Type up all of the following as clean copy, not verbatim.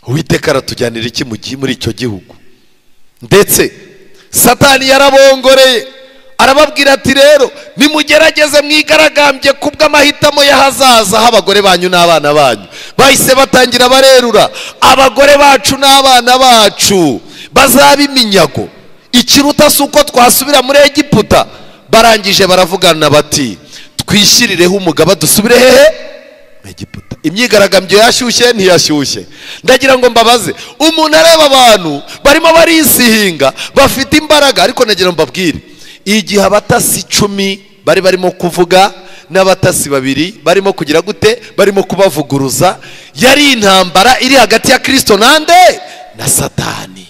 Uwiteka aratujyanira iki muri icyo gihugu? Ndetse Satani yarabongoreye arababwira ati rero nimugerageze mwigaragambye kubw'amahitamo y'ahazaza h'abagore banyu n'abana banyu. Bahise batangira barerura, abagore bacu n'abana bacu bazaba iminyago, ikiruta si uko twasubira muri Egiputa. Barangije baravugana bati twishyirireho umugaba dusubire hehe? Egiputa. Imyigaragambyo yashyushye ntiyashyushye? Ndagira ngo mbabaze, umuntu areba abantu barimo barisihinga bafite imbaraga, ariko nagira ngo mbabwire, igihe abatasi 10 bari barimo kuvuga n'abatasi 2 barimo kugira gute, barimo kubavuguruza, yari intambara iri hagati ya Kristo nande na Satani.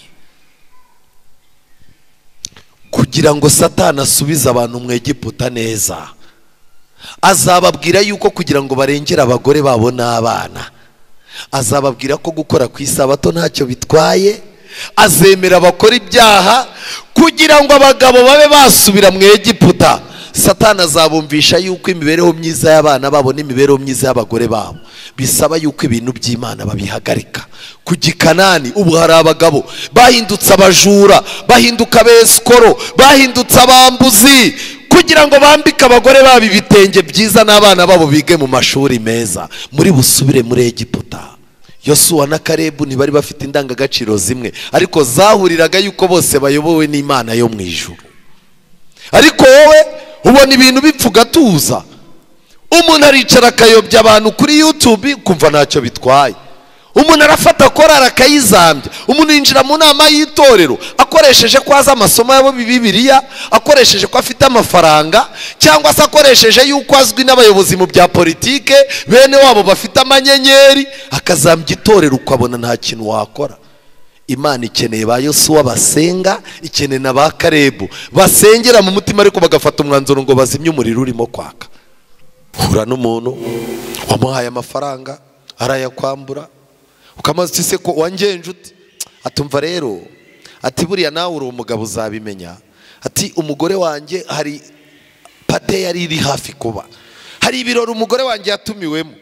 Kugira ngo Satani asubize abantu mu Egiputa neza, azababwira yuko kugira ngo barengere abagore babo n'abana, azababwira ko gukora ku isabato ntacyo bitwaye, azemera bakora ibyaha kugira ngo abagabo babe basubira mu Egiputa. Satani azabumvisha yuko imibereho myiza y'abana babo n'imibereho myiza y'abagore babo bisaba yuko ibintu by'Imana babihagarika. Ku Gikanani ubu hari abagabo bahindutse abajura, bahinduka abesikoro, bahindutse abambuzi, kugira ngo bambike abagore babo ibitenge byiza n'abana babo bige mu mashuri meza. Muri busubire muri Egiputa. Yosuwa na Kalebu ntibari bafite indangagaciro zimwe, ariko zahuriraga yuko bose bayobowe n'Imana yo mu ijuru. Ariko wowe ubona ibintu bipfuga tuza, umuntu aricara akayobya abantu kuri YouTube kumva ntacyo bitwaye, umuntu arafata korara akayizambya, umuntu yinjira mu nama y'itorero akoresheje ko azi amasomo yabo Bibiliya, akoresheje ko afite amafaranga, cyangwa se akoresheje yuko azwi n'abayobozi mu bya politike bene wabo bafite amanyenyeri, akazambya itorero ukabona nta kintu wakora. Imana ikeneye ba Yosuwa basenga, ikeneye na ba Kalebu basengera mu mutima, ariko bagafata umwanzuro ngo bazimye umuriro urimo kwaka. Hura n'umuntu wamuhaye amafaranga arayakwambura, ukamaze uti se ko wangenje ute? Atumva rero ati buriya nawe uri umugabo uzabimenya, ati umugore wanjye hari pate yari iri hafi kuba, hari ibirori umugore wanjye yatumiwemo,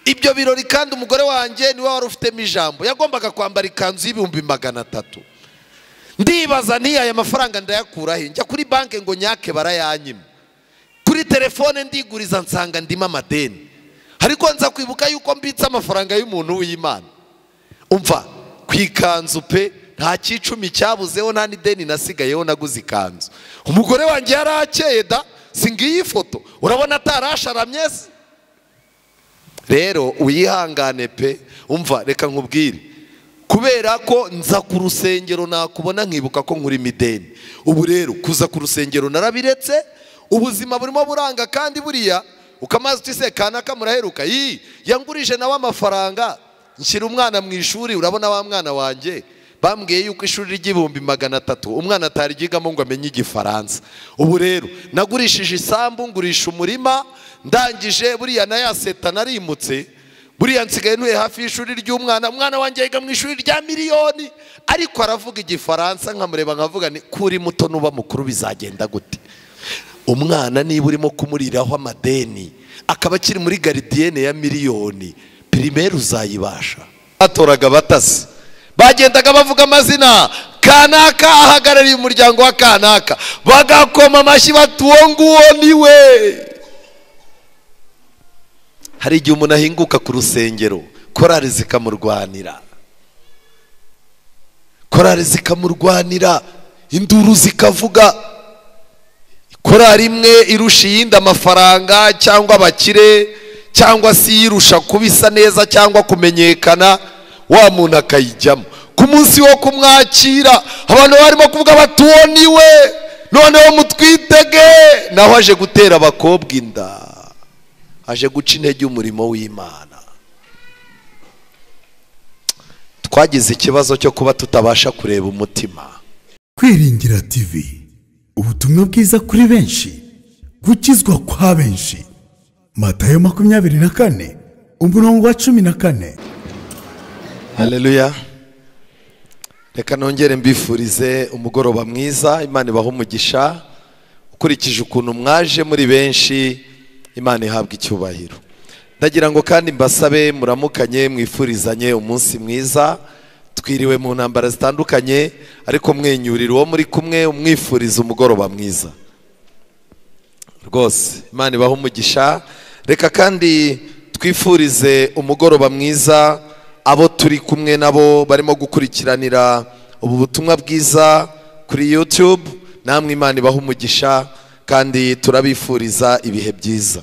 ibyo birori kandi umugore wanjye niwe wari ufitemo ijambo, yagombaga kwambara ikanzu y'300,000. Ndibaza nti aya mafaranga ndayakura he? Njya kuri banki ngo nyake barayanyima, kuri telefone ndiguriza nsanga ndimo amadeni, ariko nza kwibuka yuko mbitse amafaranga y'umuntu w'Imana. Umva ku ikanzu pe, nta cyicumi cyabuzeho, nta n'ideni nasigayeho, naguze ikanzu. Umugore wanjye yarakeye da, singiye ifoto, urabona atarasharamye se? Rero uyihangane pe. Umva reka nkubwire, kubera ko nza ku rusengero nakubona nkibuka ko nkuri mideni. Ubu rero kuza ku rusengero narabiretse, ubuzima burimo buranga. Kandi buriya ukamaze uti se kanaka muraheruka, yi yangurije nawe amafaranga nshyira umwana mu ishuri, urabona wa mwana wanjye bambwiye yuko ishuri ry'300,000 umwana ataryigamo ngo amenye igifaransa. Ubu rero nagurishije isambu, ngurisha umurima, ndangije buriya na ya seta narimutse, buriya nsigaye ntuye hafi y'ishuri ry'umwana, umwana wanjye yiga mu ishuri rya miliyoni, ariko aravuga igifaransa nkamureba nkavuga ni kuri muto nuba mukuru bizagenda gute? Umwana niba urimo kumuriraho amadeni akaba akiri muri garidiyene ya miliyoni, primaire uzayibasha? Batoraga abatasi, bagendaga bavuga amazina, kanaka ahagarariye umuryango wa kanaka, bagakoma amashyi bati uwo nguwo niwe. Hari igihe umuntu ahinguka ku rusengero, korari zikamurwanira, korari zikamurwanira, induru zikavuga, korari imwe irusha iyindi amafaranga cyangwa abakire, cyangwa se yirusha kubisa neza cyangwa kumenyekana, wa muntu akayijyamo. Ku munsi wo kumwakira abantu barimo kuvuga bati uwo niwe, noneho mutwitege. Naho aje gutera abakobwa inda, aje guca intege umurimo w'Imana. Twagize ikibazo cyo kuba tutabasha kureba umutima. Kwiringira TV, ubutumwa bwiza kuri benshi, gukizwa kwa benshi. Matayo 24 umurongo wa 14. Haleluya. Reka nongere mbifurize umugoroba mwiza, Imana ibahe umugisha. Ukurikije ukuntu mwaje muri benshi, Imana ihabwe icyubahiro. Ndagira ngo kandi mbasabe muramukanye, mwifurizanye umunsi mwiza. Twiriwe mu ntambara zitandukanye, ariko mwenyurira uwo muri kumwe, umwifuriza umugoroba mwiza rwose. Imana ibahe umugisha. Reka kandi twifurize umugoroba mwiza abo turi kumwe nabo barimo gukurikiranira ubu butumwa bwiza kuri YouTube. Namwe Imana ibahe umugisha kandi turabifuriza ibihe byiza.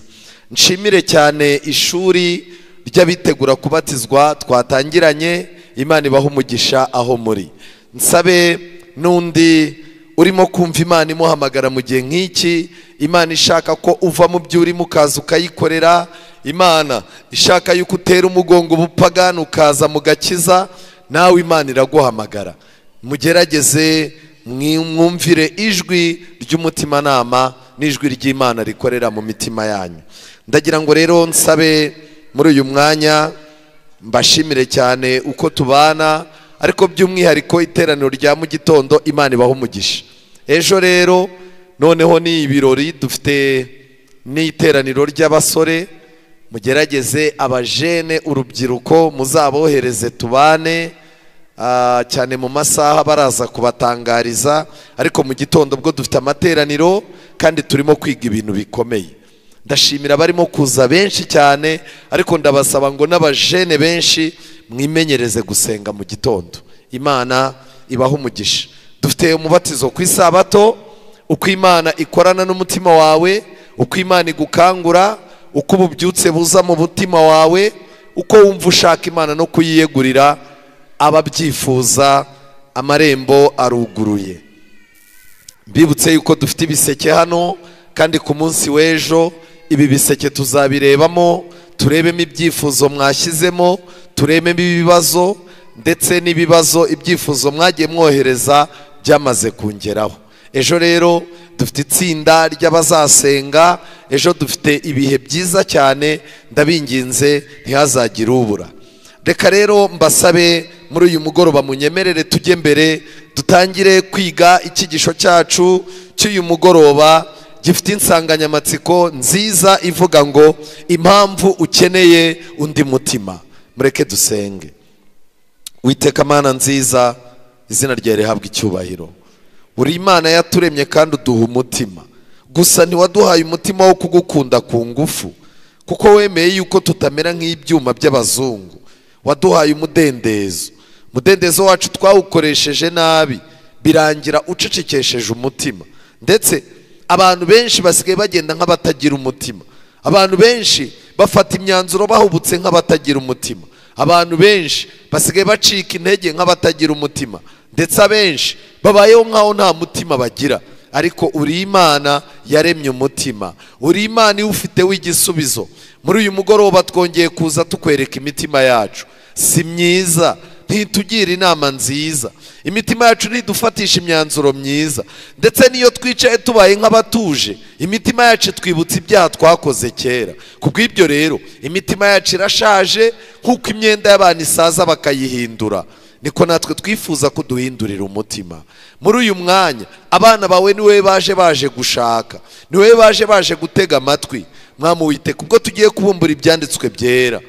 Nshimire cyane ishuri ry'abitegura kubatizwa twatangiranye. Imana ibahe umugisha aho muri. Nsabe n'undi urimo kumva Imana imuhamagara mu gihe nk'iki, Imana ishaka ko uva mu byo urimo ukaza ukayikorera, Imana ishaka yuko utera umugongo ubupagani ukaza mu gakiza, nawe Imana iraguhamagara. Mugerageze mwumvire ijwi ry'umutimanama n'ijwi ry'Imana rikorera mu mitima yanyu. Ndagira ngo rero nsabe muri uyu mwanya mbashimire cyane uko tubana, ariko by'umwihariko iteraniro rya mu gitondo Imana ibahe umugisha. Ejo rero noneho ni ibirori, dufite n'iteraniro ry'abasore. Mugerageze abajene, urubyiruko muzabohereze tubane cyane mu masaha baraza kubatangariza, ariko mu gitondo bwo dufite amateraniro kandi turimo kwiga ibintu bikomeye. Ndashimira barimo kuza benshi cyane, ariko ndabasaba ngo n'abajene benshi mwimenyereze gusenga mu gitondo. Imana ibahe umugisha. Dufite umubatizo ku isabato. Uko Imana ikorana n'umutima wawe, uko Imana igukangura, uko ububyutse buza mu mutima wawe, uko wumva ushaka Imana no kuyiyegurira, ababyifuza amarembo aruguruye. Mbibutse yuko dufite ibiseke hano, kandi ku munsi w'ejo ibi biseke tuzabirebamo, turebemo ibyifuzo mwashyizemo, turebemo ibibazo ndetse n'ibibazo ibyifuzo mwagiye mwohereza byamaze kungeraho. Ejo rero dufite itsinda ry'abazasenga, ejo dufite ibihe byiza cyane, ndabinginze ntihazagire ubura. Reka rero mbasabe muri uyu mugoroba munyemerere tujye mbere dutangire kwiga icyigisho cyacu cy'uyu mugoroba gifite insanganyamatsiko nziza ivuga ngo impamvu ukeneye undi mutima. Mureke dusenge. Uwiteka Mana nziza, izina ryawe rihabwe icyubahiro. Uri Imana yaturemye kandi uduha umutima, gusa ntiwaduhaye umutima wo kugukunda ku ngufu, kuko wemeye yuko tutamera nk'ibyuma by'abazungu. Waduhaye umudendezo, umudendezo wacu twawukoresheje nabi, birangira ucecekesheje umutima. Ndetse abantu benshi basigaye bagenda nk'abatagira umutima, abantu benshi bafata imyanzuro bahubutse nk'abatagira umutima, abantu benshi basigaye bacika intege nk'abatagira umutima, ndetse abenshi babayeho nk'aho nta mutima bagira. Ariko uri Imana yaremye umutima, uri Imana iwufite w'igisubizo. Muri uyu mugoroba twongeye kuza tukwereka imitima yacu si myiza, ntitugira inama nziza, imitima yacu ntidufatisha imyanzuro myiza, ndetse niyo twicaye tubaye nk'abatuje, imitima yacu twibutsa ibyaha twakoze kera. Kubw'ibyo rero imitima yacu irashaje nk'uko imyenda y'abantu isaza bakayihindura, niko natwe twifuza kuduhindurira umutima. Muri uyu mwanya abana bawe niwe baje gushaka, niwe baje gutega amatwi. Mwami Uwiteka, ubwo tugiye kubumbura ibyanditswe byera,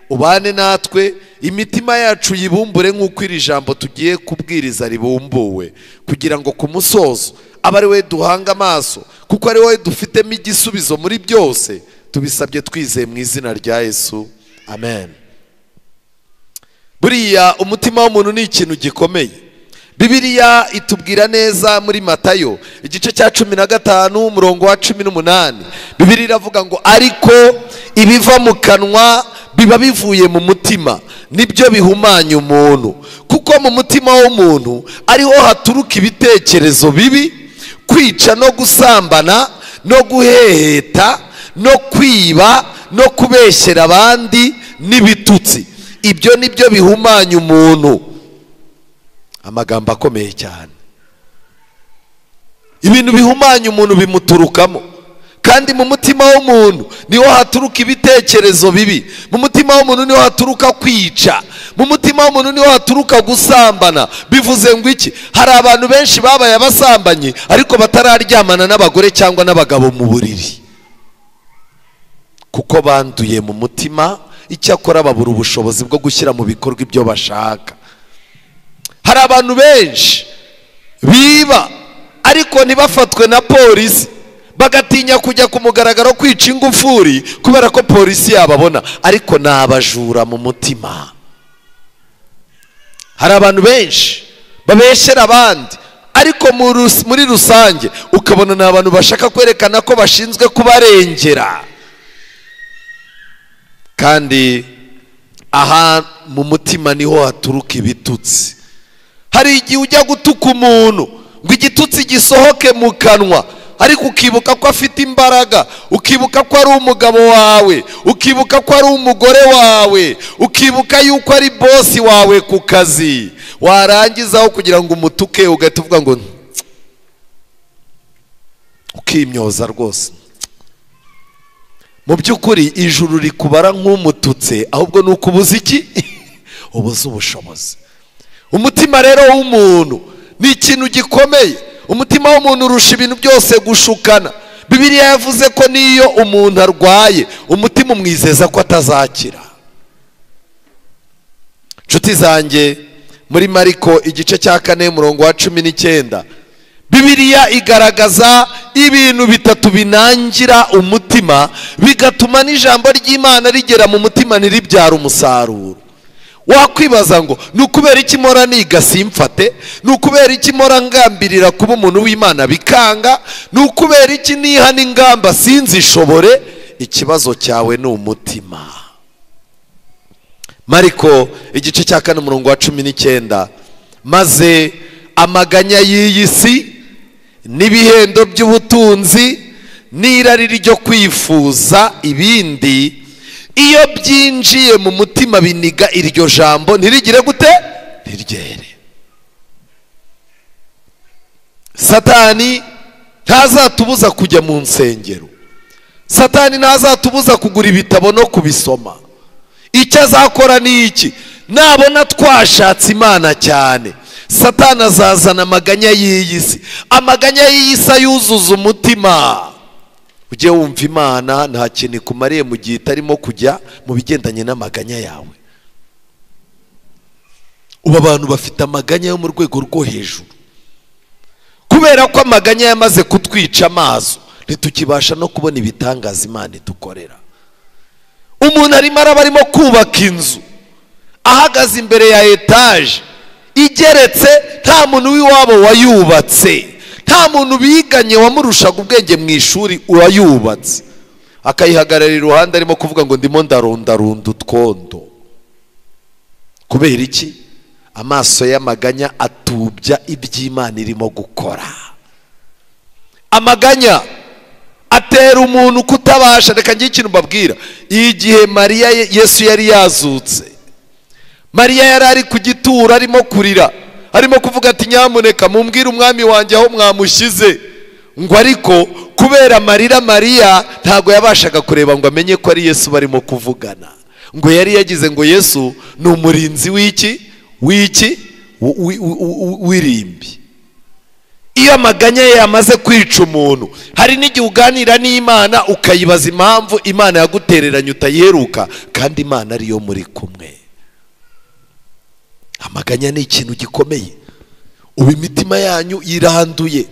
ubane natwe, imitima yacu yibumbure nk'uko iri jambo tugiye kubwiriza ribumbuwe, kugira ngo ku musozo abe ari we duhanga amaso, kuko ari wowe dufitemo igisubizo muri byose. Tubisabye twizeye mu izina rya Yesu, amen. Buriya umutima w'umuntu ni ikintu gikomeye. Bibiliya itubwira neza muri Matayo igice cya 15 umurongo wa 18. Bibiliya iravuga ngo ariko ibiva mu kanwa biba bivuye mu mutima, nibyo bihumanya umuntu, kuko mu mutima w'umuntu ariho haturuka ibitekerezo bibi, kwica no gusambana no guheheta no kwiba no kubeshyera abandi n'ibitutsi. Ibyo nibyo bihumanya umuntu. Amagambo akomeye cyane. Ibintu bihumanya umuntu bimuturukamo. Kandi mu mutima w'umuntu niho haturuka ibitekerezo bibi, mu mutima w'umuntu niho haturuka kwica, mu mutima w'umuntu niho haturuka gusambana. Bivuze ngo iki? Hari abantu benshi babaye abasambanyi ariko batararyamana n'abagore cyangwa n'abagabo mu buriri. Kuko banduye mu mutima, icyakora babura ubushobozi bwo gushyira mu bikorwa ibyo bashaka. Hari abantu benshi biba ariko ntibafatwe na polisi, bagatinya kujya ku mugaragaro kwica ingufuri kubera ko polisi yababona, ariko ni abajura mu mutima. Hari abantu benshi babeshera abandi, ariko muri rusange ukabona ni abantu bashaka kwerekana ko bashinzwe kubarengera, kandi aha mu mutima niho haturuka ibitutsi. Hari igihe ujya gutuka umuntu ngo igitutsi gisohoke mu kanwa, ariko ukibuka ko afite imbaraga, ukibuka ko ari umugabo wawe, ukibuka ko ari umugore wawe, ukibuka yuko ari bosi wawe ku kazi, warangizaho kugira ngo umutuke ugahita uvuga ngo ukimyoza rwose. Mu by'ukuri ijuru rikubara nk'umututse, ahubwo ni ukubuza iki? Ubuze ubushobozi. Umutima rero w'umuntu ni ikintu gikomeye. Umutima w'umuntu urusha ibintu byose gushukana. Bibiliya yavuze ko niyo umuntu arwaye, umutima umwizeza ko atazakira. Nshuti zanjye, muri Mariko igice cya 4 umurongo wa 19, Bibiliya igaragaza ibintu bitatu binangira umutima, bigatuma n'ijambo ry'Imana rigera mu mutima ntiribyara umusaruro. Wakwibaza ngo ni ukubera iki mpora niga simfate? Ni ukubera iki mpora ngambirira kuba umuntu w'Imana bikanga? Ni ukubera iki niha n'ingamba sinzishobore? Ikibazo cyawe ni umutima. Mariko igice cya 4 umurongo wa 19, maze amaganya y'iyi si n'ibihendo by'ubutunzi n'irari ryo kwifuza ibindi, iyo byinjiye mu mutima biniga iryo jambo ntirigire gute? Ntiryere. Satani ntazatubuza kujya mu nsengero, Satani ntazatubuza kugura ibitabo no kubisoma. Icyo azakora ni iki? Nabona twashatse Imana cyane, Satani azazana amaganya y'iyi si. Amaganya y'iyi si ayuzuza umutima. Ujye wumva Imana nta kintu ikumariye mu gihe itarimo kujya mu bigendanye n'amaganya yawe. Ubu abantu bafite amaganya yo mu rwego rwo hejuru, kubera ko amaganya yamaze kutwica amaso, ntitukibasha no kubona ibitangaza Imana idukorera. Umuntu arimo araba arimo kubaka inzu, ahagaze imbere ya etaje igeretse, nta muntu w'iwabo wayubatse, nta muntu biganye wamurushaga ubwenge mu ishuri urayubatse, akayihagarara iruhande arimo kuvuga ngo ndimo ndarundarunda utwondo. Kubera iki? Amaso y'amaganya atubya iby'Imana irimo gukora. Amaganya atera umuntu kutabasha. Reka ngire ikintu mbabwira. Igihe Mariya Yesu yari yazutse, Mariya yari ari ku gituro arimo kurira, arimo kuvuga ati nyamuneka mumbwire umwami wanjye aho mwamushyize. Ngo ariko kubera amarira Mariya ntago yabashaga kureba ngo amenye ko ari Yesu barimo kuvugana. Ngo yari yagize ngo Yesu ni umurinzi w'iki? W'iki? W'irimbi. Iyo amaganya ye yamaze kwica umuntu, hari n'igihe uganira n'Imana ukayibaza impamvu Imana yagutereranye utayiheruka, kandi Imana ariyo muri kumwe. Amaganya ni ikintu gikomeye. Ubu imitima yanyu iranduye.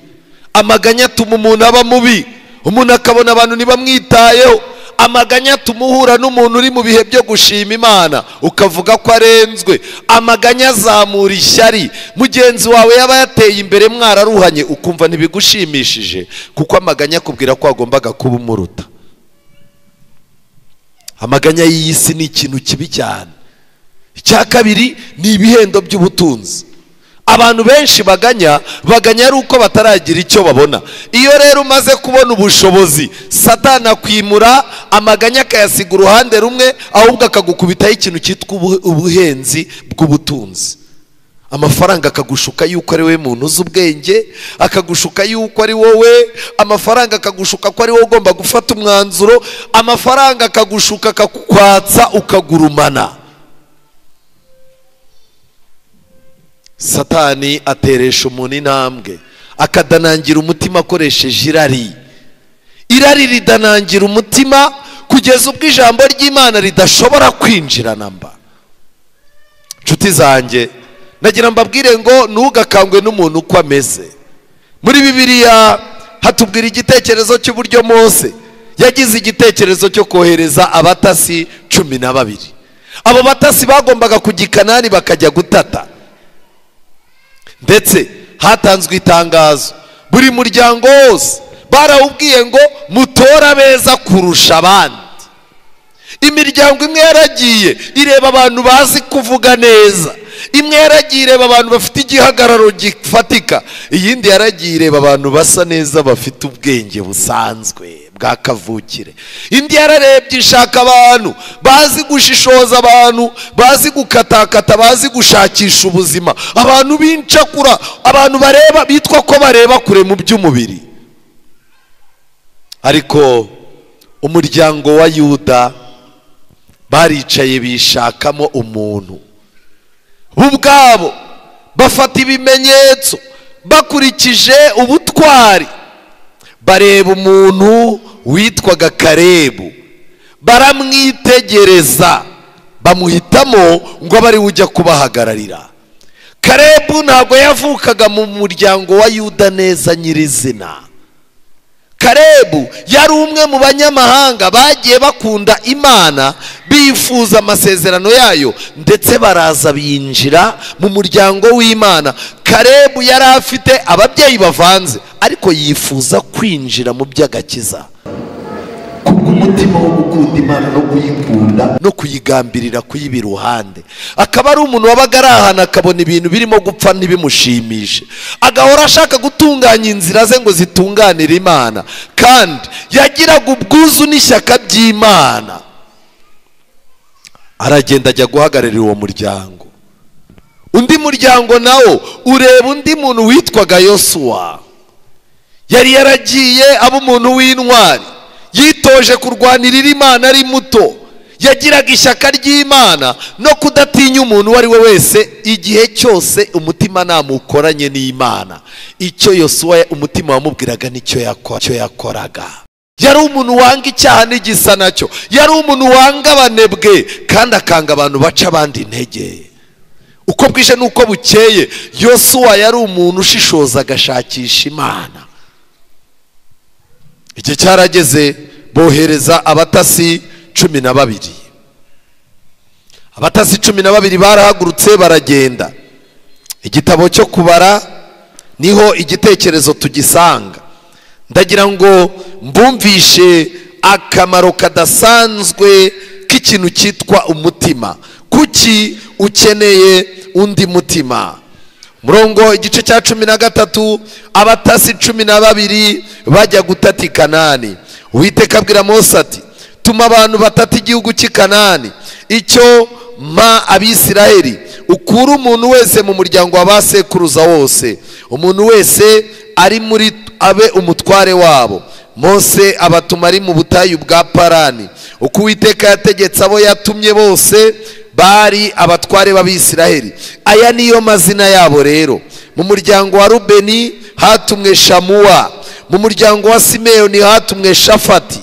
Amaganya atuma umuntu aba mubi, umuntu akabona abantu ntibamwitayeho. Amaganya atuma uhura n'umuntu uri mu bihe byo gushima Imana ukavuga ko arenzwe. Amaganya azamura ishyari, mugenzi wawe yaba yateye imbere mwararuhanye ukumva ntibigushimishije, kuko amaganya akubwira ko wagombaga kuba umuruta. Amaganya y'iyi si ni ikintu kibi cyane. Icya kabiri ni ibihendo by'ubutunzi. Abantu benshi baganya ari uko bataragira icyo babona. Iyo rero umaze kubona ubushobozi, Satani akwimura amaganya akayasiga uruhande rumwe, ahubwo akagukubitaho ikintu cyitwa ubuhenzi bw'ubutunzi. Amafaranga akagushuka yuko ari wowe muntu uzi ubwenge, akagushuka yuko ari wowe, amafaranga akagushuka ko ari wowe ugomba gufata umwanzuro, amafaranga akagushuka akakukwatsa ukagurumana. Satani ateresha umuntu intambwe, akadanangira umutima akoresheje irari. Irari ridanangira umutima kugeza ubwo ijambo ry'Imana ridashobora kwinjira namba. Nshuti zanjye, nagira mbabwire ngo ntugakangwe n'umuntu uko ameze. Muri Bibiliya hatubwira igitekerezo cy'uburyo Mose yagize igitekerezo cyo kohereza abatasi 12. Abo batasi bagombaga kujya i Kanani bakajya gutata. Ndetse hatanzwe itangazo, buri muryango wose barawubwiye ngo mutora beza kurusha abandi. Imiryango imwe yaragiye ireba abantu bazi kuvuga neza, imwe yaragiye ireba abantu bafite igihagararo gifatika, iyindi yaragiye ireba abantu basa neza bafite ubwenge busanzwe bwa kavukire. Indi yararebye ishaka abantu bazi gushishoza, abantu bazi gukatakata, bazi gushakisha ubuzima, abantu b'incakura, abantu bareba bitwa ko bareba kure mu by'umubiri. Ariko umuryango wa Yuda baricaye bishakamo umuntu, ubwabo bafata ibimenyetso bakurikije ubutwari, bareba umuntu witwaga Karebu, baramwitegereza, bamuhitamo ngo abe ari we ujya kubahagararira. Karebu ntabwo yavukaga mu muryango wa Yuda neza nyirizina. Karebu yari umwe mu banyamahanga bagiye bakunda Imana, bifuza amasezerano yayo, ndetse baraza binjira mu muryango w'Imana. Karebu yari afite ababyeyi bavanze, ariko yifuza kwinjira mu by'agakiza. Kubw'umutima wo gukunda Imana no kuyikunda no kuyigambirira kuyiba iruhande, akaba ari umuntu wabaga ari ahantu akabona ibintu birimo gupfa ntibimushimishe, agahora ashaka gutunganya inzira ze ngo zitunganire Imana, kandi yagiraga ubwuzu n'ishyaka by'Imana. Aragenda ajya guhagararira uwo muryango. Undi muryango nawo ureba undi muntu witwaga Yosuwa, yari yaragiye aba umuntu w'intwari, yitoje kurwanirira Imana ari muto, yagiraga ishyaka ry'Imana no kudatinya umuntu uwo ari we wese igihe cyose umutima namukoranye n'Imana. Icyo Yosuwa umutima wamubwiraga nicyo yakoraga. Yari umuntu wanga icyaha n'igisa nacyo, yari umuntu wanga abanebwe kandi akanga abantu baca abandi intege. Uko bwije n'uko bukeye, Yosuwa yari umuntu ushishoza agashakisha Imana. Igihe cyarageze bohereza abatasi 12. Abatasi 12 barahagurutse baragenda. Igitabo cyo kubara niho igitekerezo tugisanga. Ndagira ngo mbumvishe akamaro kadasanzwe k'ikintu cyitwa umutima. Kuki ukeneye undi mutima? Murongo igice cya 13, abatasi 12 bajya gutata i Kanani. Uwiteka abwira Mose ati, tuma abantu batata igihugu cy'i Kanani, icyo mpa Abisiraheli, ukure umuntu wese mu muryango wa basekuruza wose, umuntu wese ari muri abe umutware wabo. Mose abatuma ari mu butayu bwa Parani. Uko Uwiteka yategetse abo yatumye bose bari abatware b'Abisiraheli. Aya niyo mazina yabo rero. Mu muryango wa Rubeni hatumwe Shamuwa, mu muryango wa Simeyoni hatumwe Shafati,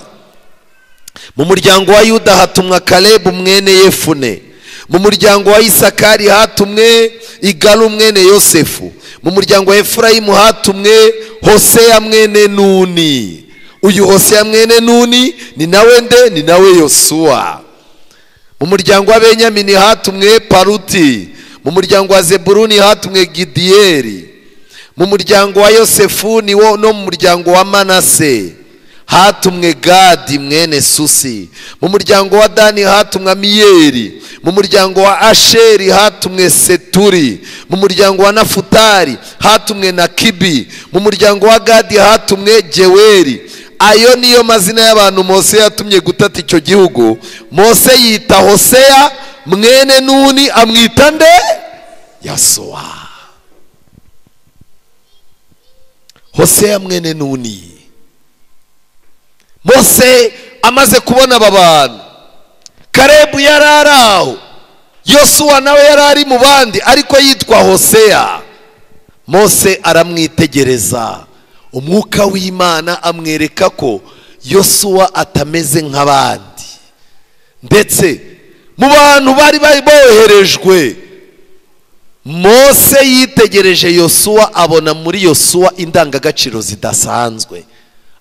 mu muryango wa Yuda hatumwa Kalebu mwene Yefune, mu muryango wa Isakari hatumwe Igalu mwene Yosefu, mu muryango wa Efurayimu hatumwe Hoseya mwene Nuni. Uyu Hoseya mwene Nuni ni nawe nde? Ni nawe Yosuwa. Mu muryango wa Benyamini hatumwe Paruti, mu muryango wa Zeburuni hatumwe Gidiyeri, mu muryango wa Yosefu niwo no mu muryango wa Manase hatumwe Gadi mwene Susi, mu muryango wa Dani hatumwe Amiyeri, mu muryango wa Asheri hatumwe Seturi, mu muryango wa Nafutali hatumwe Nakibi, mu muryango wa Gadi hatumwe Geweri. Ayo niyo mazina y'abantu Mose yatumye gutata icyo gihugu. Mose yita Hoseya mwene Nuni, amwita nde? Yosuwa. Hoseya mwene Nuni. Mose amaze kubona aba bantu, Kalebu yari ari aho, Yosuwa nawe yari ari mu bandi, ariko yitwa Hoseya. Mose aramwitegereza, umwuka w'Imana amwereka ko Yosuwa atameze nk'abandi. Ndetse mu bantu bari boherejwe, Mose yitegereje Yosuwa abona muri Yosuwa indangagaciro zidasanzwe.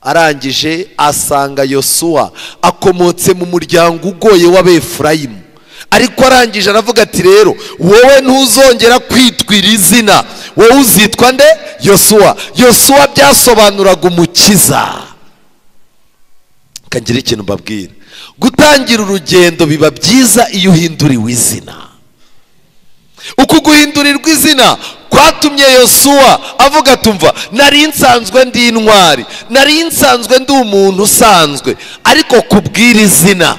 Arangije asanga Yosuwa akomotse mu muryango ugoye w'Abefurayimu. Ariko arangije aravuga ati rero wowe ntuzongera kwitwira izina, wowe uzitwa nde? Yosuwa. Yosuwa byasobanuraga umukiza. Kagira ikintu mbabwira, gutangira urugendo biba byiza iyo uhinduriwe izina. Uku guhindurirwa izina kwatumye Yosuwa avuga atumva nari nsanzwe ndi intwari, nari nsanzwe ndi umuntu usanzwe, ariko kubwira izina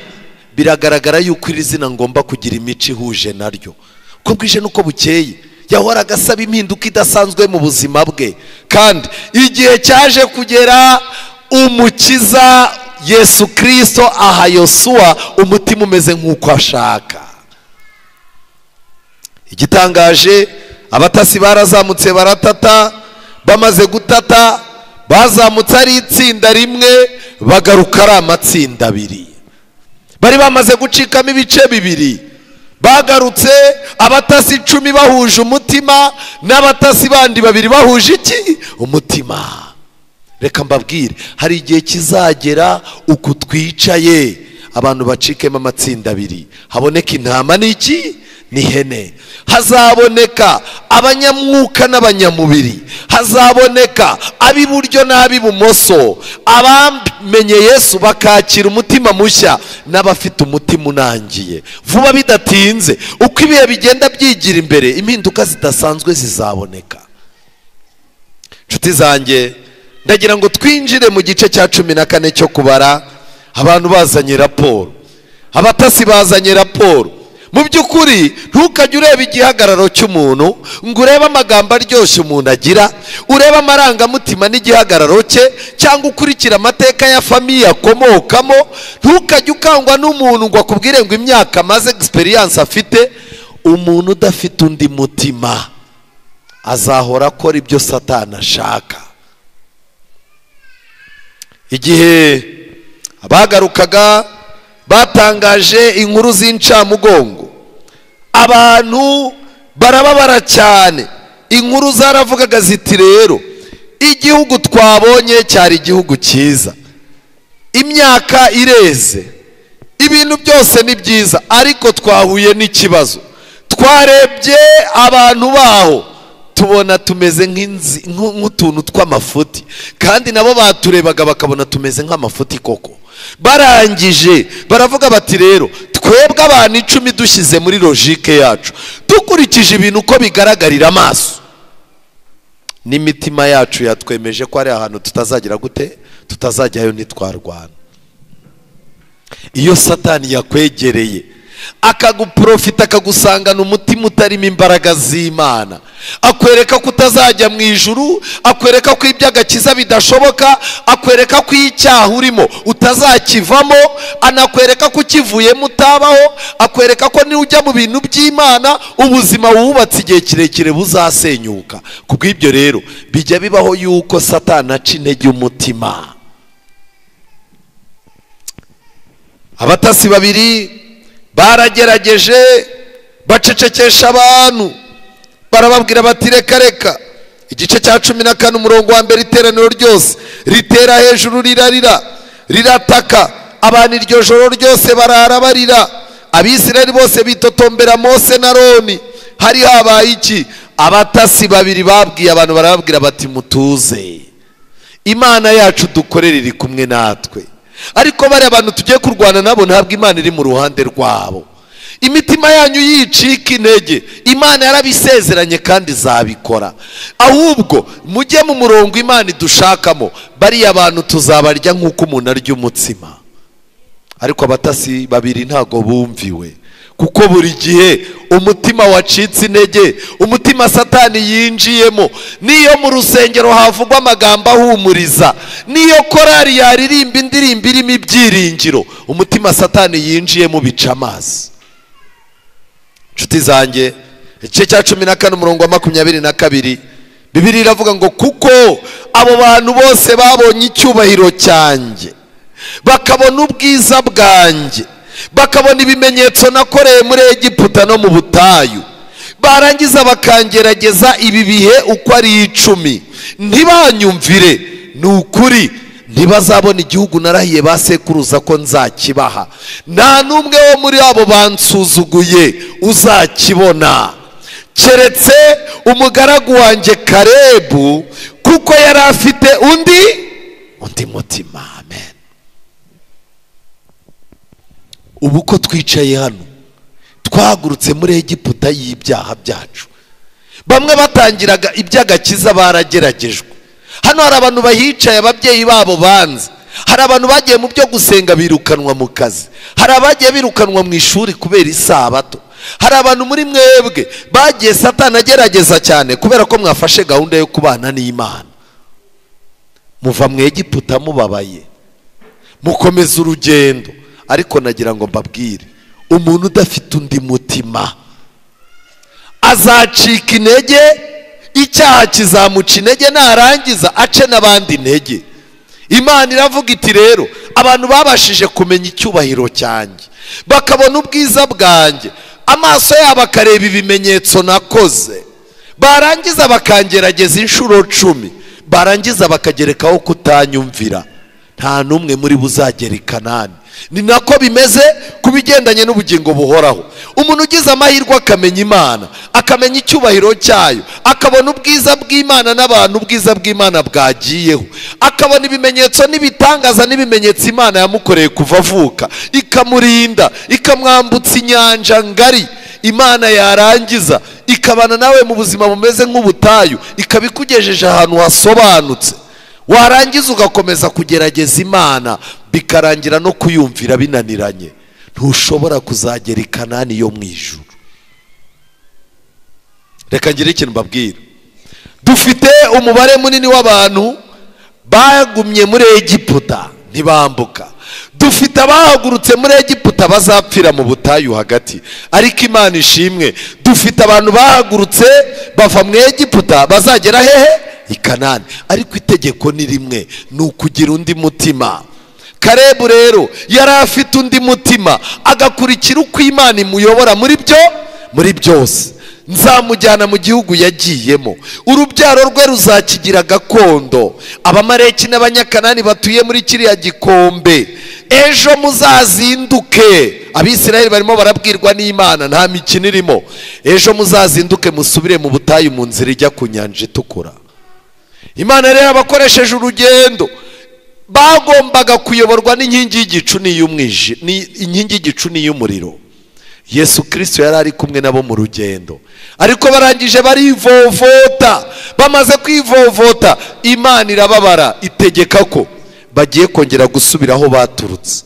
biragaragara yuko iri zina ngomba kugira imico ihuje naryo. Uko bwije nuko bukeye yahoraga asaba impinduka idasanzwe mu buzima bwe. Kandi igihe cyaje kugera umukiza Yesu Kristo aha Yosuwa umutima umeze nk'uko ashaka. Igitangaje, abatasi barazamutse baratata. Bamaze gutata bazamutse ari itsinda rimwe, bagaruka ari amatsinda abiri. Bari bamaze gucikamo ibice bibiri. Bagarutse abatasi 10 bahuje umutima, n'abatasi bandi babiri bahuje iki? Umutima. Reka mbabwire, hari igihe kizagera uku twicaye abantu bacikemo amatsinda abiri, haboneka intama n'iki? N'ihene. Hazaboneka abanyamwuka n'abanyamubiri, hazaboneka ab'iburyo n'ab'ibumoso, abamenye Yesu bakakira umutima mushya n'abafite umutima unangiye. Vuba bidatinze, uko ibihe bigenda byigira imbere, impinduka zidasanzwe zizaboneka. Nshuti zanjye, ndagira ngo twinjire mu gice cya 14 cyo kubara. Abantu bazanye raporo, abatasi bazanye raporo. Mu by'ukuri ntukajye ureba igihagararo cy'umuntu ngo urebe amagambo aryoshye umuntu agira, urebe amarangamutima n'igihagararo cye, cyangwa ukurikira amateka ya famiye akomokamo. Ntukajye ukangwa n'umuntu ngo akubwire ngo imyaka amaze, experience afite. Umuntu udafite undi mutima azahora akora ibyo Satani ashaka. Igihe abagarukaga batangaje inkuru z'incamugongo, abantu barababara cyane. Inkuru zaravugaga ziti rero igihugu twabonye cyari igihugu cyiza, imyaka ireze, ibintu byose ni byiza, ariko twahuye n'ikibazo. Twarebye abantu baho tubona tumeze nk'utuntu tw'amafuti, kandi nabo baturebaga bakabona tumeze nk'amafuti koko. Barangije baravuga bati rero twebwe abantu 10 dushyize muri logique yacu, dukurikije ibintu uko bigaragarira amaso n'imitima yacu yatwemeje ko ari ahantu tutazagira gute, tutazajyayo nitwarwana. Iyo Satani yakwegereye akaguprofita, akagusangana umutima utarimo imbaraga z'Imana, akwereka ko utazajya mu ijuru, akwereka ko iby'agakiza bidashoboka, akwereka ko icyaha urimo utazakivamo, anakwereka ko ukivuyemo utabaho, akwereka ko niujya mu bintu by'Imana ubuzima wubatse igihe kirekire buzasenyuka. Kubw'ibyo rero bijya bibaho yuko Satani aca intege umutima. Abatasi babiri baragerageje bacecekesha abantu, barababwira bati reka reka. Igice cya 14 umurongo wa mbere, iteraniro ryose ritera hejuru rirarira rirataka, abantu iryo joro ryose barara barira. Abisirayeli bose bitotombera Mose na Aroni. Hari habaye iki? Abatasi babiri babwiye abantu, barababwira bati mutuze, Imana yacu dukorera iri kumwe natwe. Ariko bari abantu tugiye kurwana nabo ntabwo Imana iri mu ruhande rwabo. Imitima yanyu yicika intege, Imana yarabisezeranye kandi izabikora. Ahubwo mujye mu murongo Imana idushakamo, bariya abantu tuzabarya nk'uko umuntu arya umutsima. Ariko abatasi babiri ntago bumviwe, kuko buri gihe umutima wacitse intege, umutima Satani yinjiyemo. Niyo mu rusengero havugwa amagambo ahumuriza, niyo korari yaririmba indirimbo irimo ibyiringiro, umutima Satani yinjiyemo bica amazi. Nshuti zanjye, igice cya 14 umurongo wa 22, Bibiliya iravuga ngo kuko abo bantu bose babonye icyubahiro cyanjye, bakabona ubwiza bwanjye, bakabona ibimenyetso nakoreye muri Egiputa no mu butayu, barangiza bakangerageza ibi bihe uko ari 10 ntibanyumvire, ni ukuri ntibazabona igihugu narahiye ba sekuruza ko nzakibaha. Nta n'umwe wo muri abo bansuzuguye uzakibona, keretse umugaragu wanjye Kalebu, kuko yari afite undi mutima. Amen. Ubu ko twicaye hano twahagurutse muri Egiputa y'ibyaha byacu, bamwe batangiraga iby'agakiza barageragejwe. Hano hari abantu bahicaye ababyeyi babo banze, hari abantu bagiye mu byo gusenga birukanwa mu kazi, hari abagiye birukanwa mu ishuri kubera isabato, hari abantu muri mwebwe bagiye Satani agerageza cyane kubera ko mwafashe gahunda yo kubana n'Imana. Muva mu Egiputa mubabaye, mukomeza urugendo. Ariko nagira ngo mbabwire, umuntu udafite undi mutima azacika intege, icyaha kizamuca intege, narangiza ace n'abandi intege. Imana iravuga iti rero abantu babashije kumenya icyubahiro cyanjye, bakabona ubwiza bwanjye, amaso yabo akareba ibimenyetso nakoze, barangiza bakangerageza inshuro 10, barangiza bakagerekaho kutanyumvira, nta n'umwe muri buzagera i Kanani. Ni nako bimeze ku bigendanye n'ubugingo buhoraho. Umuntu ugize amahirwe akamenya Imana, akamenya icyubahiro cyayo, akabona ubwiza bw'Imana n'abantu ubwiza bw'Imana bwagiyeho, akabona ibimenyetso n'ibitangaza n'ibimenyetso Imana yamukoreye kuva avuka, ikamurinda, ikamwambutsa inyanja ngari, Imana yarangiza ikabana nawe mu buzima bumeze nk'ubutayu, ikabikugejeje ahantu hasobanutse, warangiza ugakomeza kugerageza Imana bikarangira no kuyumvira binaniranye, ntushobora kuzagera i Kanani yo mu ijuru. Reka ngire ikintu mbabwira. Dufite umubare munini w'abantu bagumye muri Egiputa ntibambuka, dufite abahagurutse muri Egiputa bazapfira mu butayu hagati, ariko Imana ishimwe, dufite abantu bahagurutse bava mu Egiputa bazagera hehe? I Kanani. Ariko itegeko ni rimwe, ni ukugira undi mutima. Kalebu rero yari afite undi mutima, agakurikira uko Imana imuyobora muri byose. Nzamujyana mu gihugu yagiyemo, urubyaro rwe ruzakigira gakondo. Abamaleki n'Abanyakanani batuye muri kiriya gikombe, ejo muzazinduke. Abisirayeli barimo barabwirwa n'Imana, nta mikino irimo. Ejo muzazinduke musubire mu butayu mu nzira ijya ku nyanja itukura. Imana rero abakoresheje urugendo bagombaga kuyoborwa n'inkingi y'igicu n'iy'umwijima, inkingi y'igicu n'iy'umuriro. Yesu Kristo yari ari kumwe nabo mu rugendo, ariko barangije barivovota. Bamaze kwivovota, Imana irababara, itegeka ko bagiye kongera gusubira aho baturutse,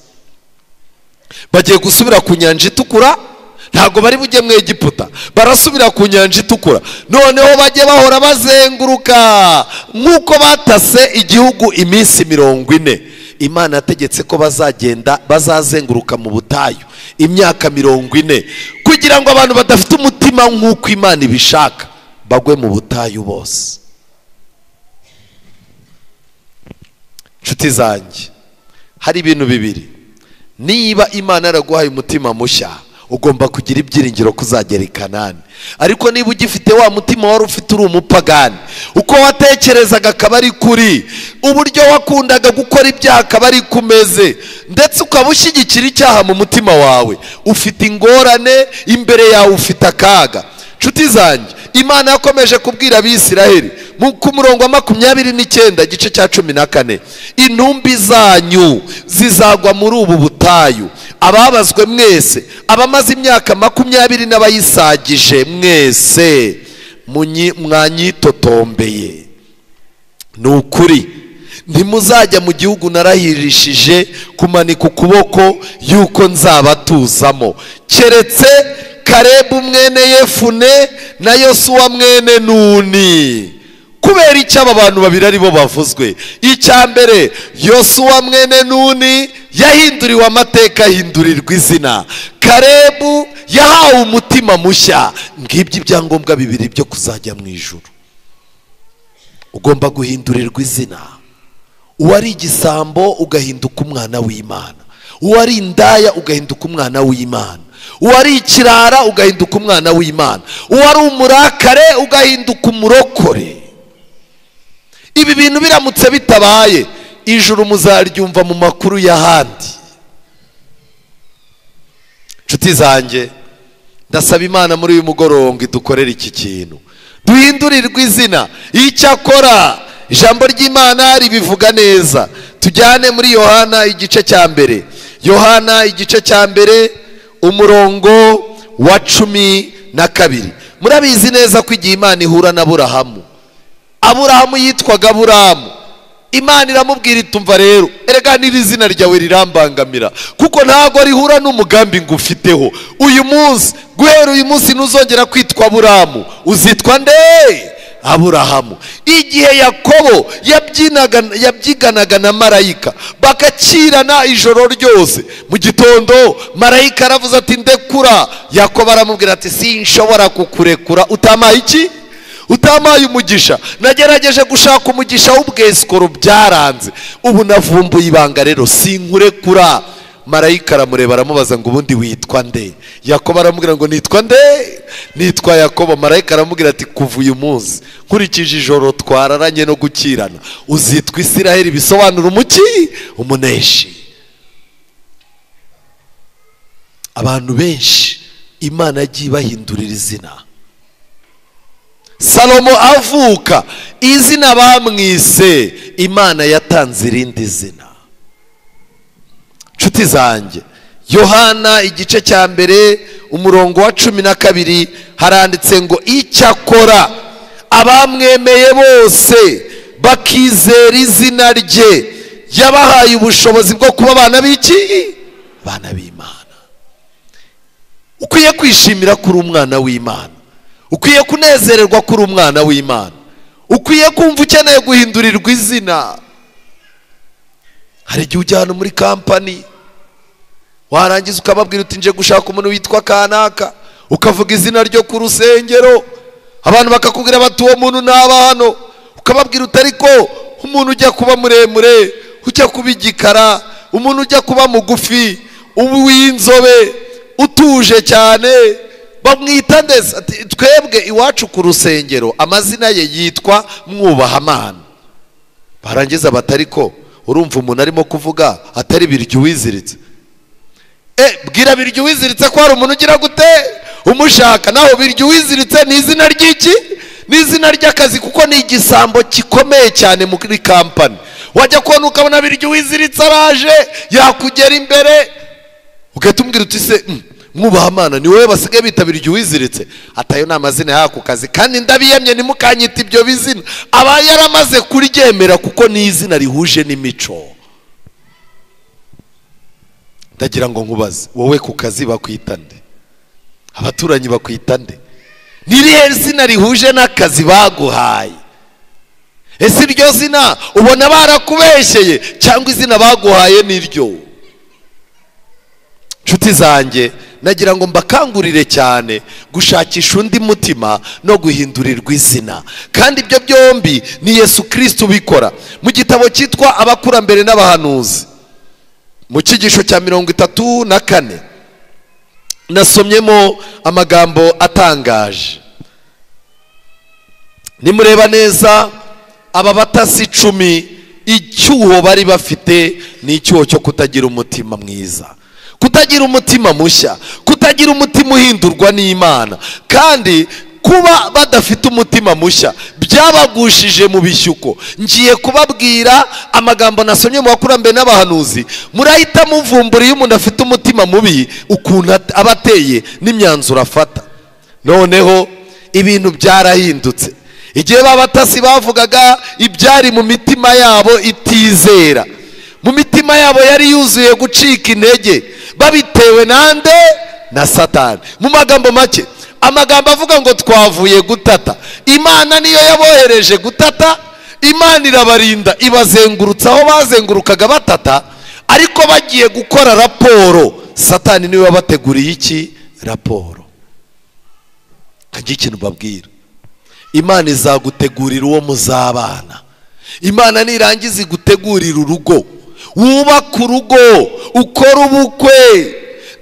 bagiye gusubira ku nyanja itukura. Ntabwo bari bujye mu Egiputa, barasubira ku nyanja itukura. Noneho bajye bahora bazenguruka nk'uko batase igihugu iminsi 40. Imana yategetse ko bazagenda bazazenguruka mu butayu imyaka 40, kugira ngo abantu badafite umutima nk'uko Imana ibishaka bagwe mu butayu bose. Nshuti zanjye, hari ibintu bibiri. Niba Imana yaraguhaye umutima mushya, ugomba kugira ibyiringiro kuzagera i Kanani. Ariko niba ugifite wa mutima wari ufite uri umupagani, uko watekerezaga akaba ari kuri, uburyo wakundaga gukora ibyaha akaba ari kumeze, ndetse ukaba ushyigikira icyaha mu mutima wawe, ufite ingorane imbere yawe, ufite akaga. Nshuti zanjye, Imana yakomeje kubwira Abisiraheli ku murongo wa 29 igice cya 14, intumbi zanyu zizagwa muri ubu butayu, ababazwe mwese, abamaze imyaka 20 n'abayisagije mwese mwanyitotombeye. Ni ukuri ntimuzajya mu gihugu narahirishije kumanika ukuboko yuko nzabatuzamo, keretse Kalebu mwene Yefune na Yosuwa mwene Nuni. Kubera icyo aba bantu babiri ari bo bavuzwe? Icya mbere, Yosuwa mwene Nuni yahinduriwe amateka, ahindurirwa izina. Kalebu yahawe umutima mushya. Ngibyo ibyangombwa bibiri byo kuzajya mu ijuru. Ugomba guhindurirwa izina. Uwari igisambo ugahinduka umwana w'Imana, Uwari indaya ugahinduka umwana w'Imana. Uwari ikirara ugahinduka umwana w'Imana. Uwari umurakare ugahinduka umurokore. Ibi bintu biramutse bitabaye, ijuru muzaryumva mu makuru y'ahandi. Nshuti zanjye, ndasaba Imana muri uyu mugoroba ngo idukorere iki kintu, duhindurirwe izina. Icyakora ijambo ry'Imana ribivuga neza. Tujyane muri Yohana igice cya mbere. Yohana igice cya mbere umurongo wa 12. Murabizi neza ko igihe Imana ihura na Aburahamu, Aburahamu yitwaga Aburahamu. Imana iramubwira itumva rero, erega n'iri zina ryawe rirambangamira, kuko ntago rihura n'umugambi ngufiteho. Uyu munsi, guhera uyu munsi ntuzongera kwitwa Aburahamu, uzitwa nde? Aburahamu. Igihe Yakobo yabyiganaga na marayika bakakirana ijoro ryose, mu gitondo marayika aravuze ati ndekura. Yakobo aramubwira ati sinshobora kukurekura utamaye iki? Utamaye umugisha. Nagerageje gushaka umugisha w'ubwesikoro byaranze, ubu navumbuye ibanga rero sinkurekura. Marayika aramureba aramubaza ngo ubundi witwa nde? Yakobo aramubwira ngo nitwa nde? Nitwa Yakobo. Marayika aramubwira ati kuva uyu munsi nkurikije ijoro twararanye no gukirana, uzitwa Isiraheli, bisobanura umuki? Umuneshi. Abantu benshi Imana yagiye ibahindurira izina. Salomo avuka, izina bamwise, Imana yatanze irindi zina. Nshuti zanjye, Yohana igice cya mbere umurongo wa 12 haranditse ngo icyakora abamwemeye bose bakizera izina rye, yabahaye ubushobozi bwo kuba abana b'iki? Abana b'Imana. Ukwiye kwishimira kuri umwana w'Imana, ukwiye kunezererwa kuri umwana w'Imana, ukwiye kumva ukeneye guhindurirwa izina. Hari igihe ujyana muri kampani, warangiza ukababwira uti nje gushaka umuntu witwa kanaka, ukavuga izina ryo ku rusengero, abantu bakakubwira bati uwo muntu ntaba hano. Ukababwira uti ariko umuntu ujya kuba muremure, ujya kuba igikara, umuntu ujya kuba mugufi, ubu w'inzobe, utuje cyane, bamwita ndetse ati twebwe iwacu ku rusengero amazina ye yitwa Mwubahamana. Barangiza batariko urumva umuntu arimo kuvuga atari biryo wiziritse. Bwira biryo wiziritse ko hari umuntu ugira gute umushaka. Naho biryo wiziritse ni izina ry'iki? Ni izina ry'akazi, kuko ni igisambo gikomeye cyane muri kampani. Wajya kubona ukabona biryo wiziritse araje yakugera imbere, ugahita umubwira uti se Mwubahamana ni wowe basigaye bita biryo wiziritse? Atayo ni amazina y'ako kazi, kandi ndabiyamye ntimukanyita ibyo bizina. Aba yaramaze kuryemera kuko ni izina rihuje n'imico. Ndagira ngo nkubaze, wowe ku kazi bakwita nde? Abaturanyi bakwita nde? Ni irihe zina rihuje n'akazi baguhaye? Ese iryo zina ubona barakubeshyeye cyangwa izina baguhaye niryo? Nshuti zanjye, nagira ngo mbakangurire cyane gushakisha undi mutima no guhindurirwa izina, kandi ibyo byombi ni Yesu Kristo ubikora. Mu gitabo cyitwa Abakurambere n'Abahanuzi, mu cyigisho cya 34, nasomyemo amagambo atangaje. Nimureba neza, aba batasi 10 icyuho bari bafite ni icyuho cyo kutagira umutima mwiza, kutagira umutima mushya, kutagira umutima uhindurwa n'Imana. Kandi kuba badafite umutima mushya byabagushije mu bishyuko. Ngiye kubabwira amagambo nasomye mu bakurambere n'abahanuzi, murahita muvumbura iyo umuntu afite umutima mubi ukuntu aba ateye n'imyanzuro afata. Noneho ibintu byarahindutse. Igihe babatasi bavugaga ibyari mu mitima yabo itizera, mu mitima yabo yari yuzuye gucika intege, babitewe nande? Na Satani. Mu magambo make, amagambo avuga ngo twavuye gutata, Imana niyo yabohereje gutata, Imana irabarinda ibazengurutsa aho bazengurukaga batata, ariko bagiye gukora raporo, Satani niwe wabateguriye iki? Raporo. Kagiye ikintu babwira, Imana izagutegurira uwo muzabana. Imana nirangiza igutegurira urugo, wubaka urugo, ukora ubukwe,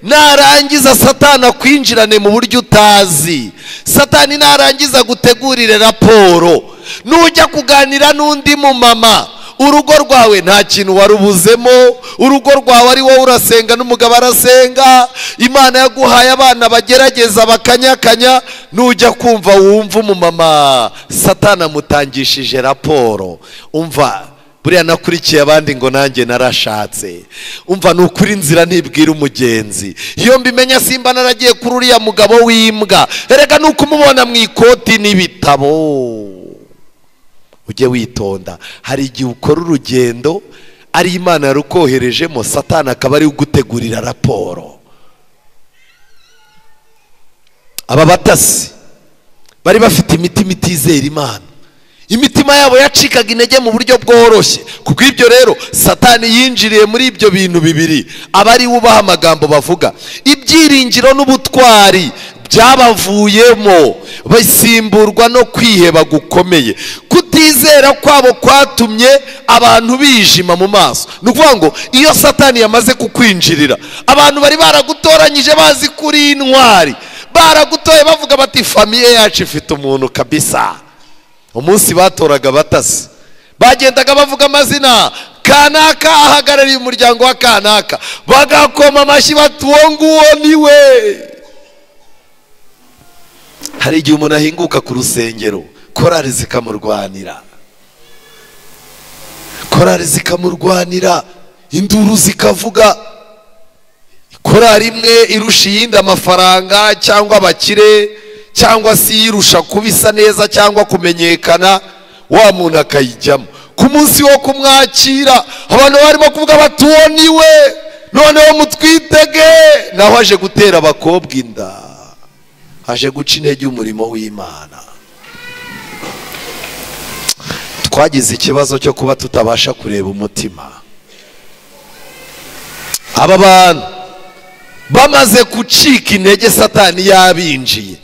narangiza Satani akwinjirane mu buryo utazi. Satani narangiza gutegurire raporo, nujya kuganira n'undi mumama, urugo rwawe nta kintu warubuzemo, urugo rwawe ari wowe urasenga n'umugabo arasenga, Imana yaguhaye abana bagerageza bakanyakanya, nujya kumva wumva umumama Satani amutangishije raporo. Umva buriya nakurikiye abandi ngo nanjye narashatse. Umva ni ukuri inzira ntibwira umugenzi. Iyo mbimenya simba naragiye kuri uriya mugabo w'imbwa. Erega nuko umubona mu ikoti n'ibitabo. Ujye witonda, hari igihe ukora urugendo ari Imana yarukoherejemo, Satani akaba ari ugutegurira raporo. Aba batasi bari bafite imitima itizera Imana, imitima yabo yacikaga intege mu buryo bworoshye. Kubw'ibyo rero Satani yinjiriye muri ibyo bintu bibiri, aba ari wubaha amagambo bavuga. Ibyiringiro n'ubutwari byabavuyemo, basimburwa no kwiheba gukomeye. Kutizera kwabo kwatumye abantu bijima mu maso. Ni ukuvuga ngo iyo Satani yamaze kukwinjirira, abantu bari baragutoranyije bazi kuri intwari, baragutoye bavuga bati famiye yacu ifite umuntu kabisa. Umunsi batoraga batasi bagendaga bavuga amazina, kanaka ahagarariye umuryango wa kanaka, bagakoma amashyi bati uwo nguwo niwe. Hari igihe umuntu ahinguka ku rusengero, korari zikamurwanira, korari zikamurwanira, induru zikavuga. Korari imwe irusha iyindi amafaranga cyangwa abakire, cyangwa se yirusha kubisa neza cyangwa kumenyekana, wa muntu akayijyamo. Ku munsi wo kumwakira abantu barimo kuvuga bati uwo niwe, noneho mutwitege. Naho aje gutera abakobwa inda, aje guca intege umurimo w'Imana. Twagize ikibazo cyo kuba tutabasha kureba umutima. Aba bantu bamaze gucika intege, Satani yabinjiye.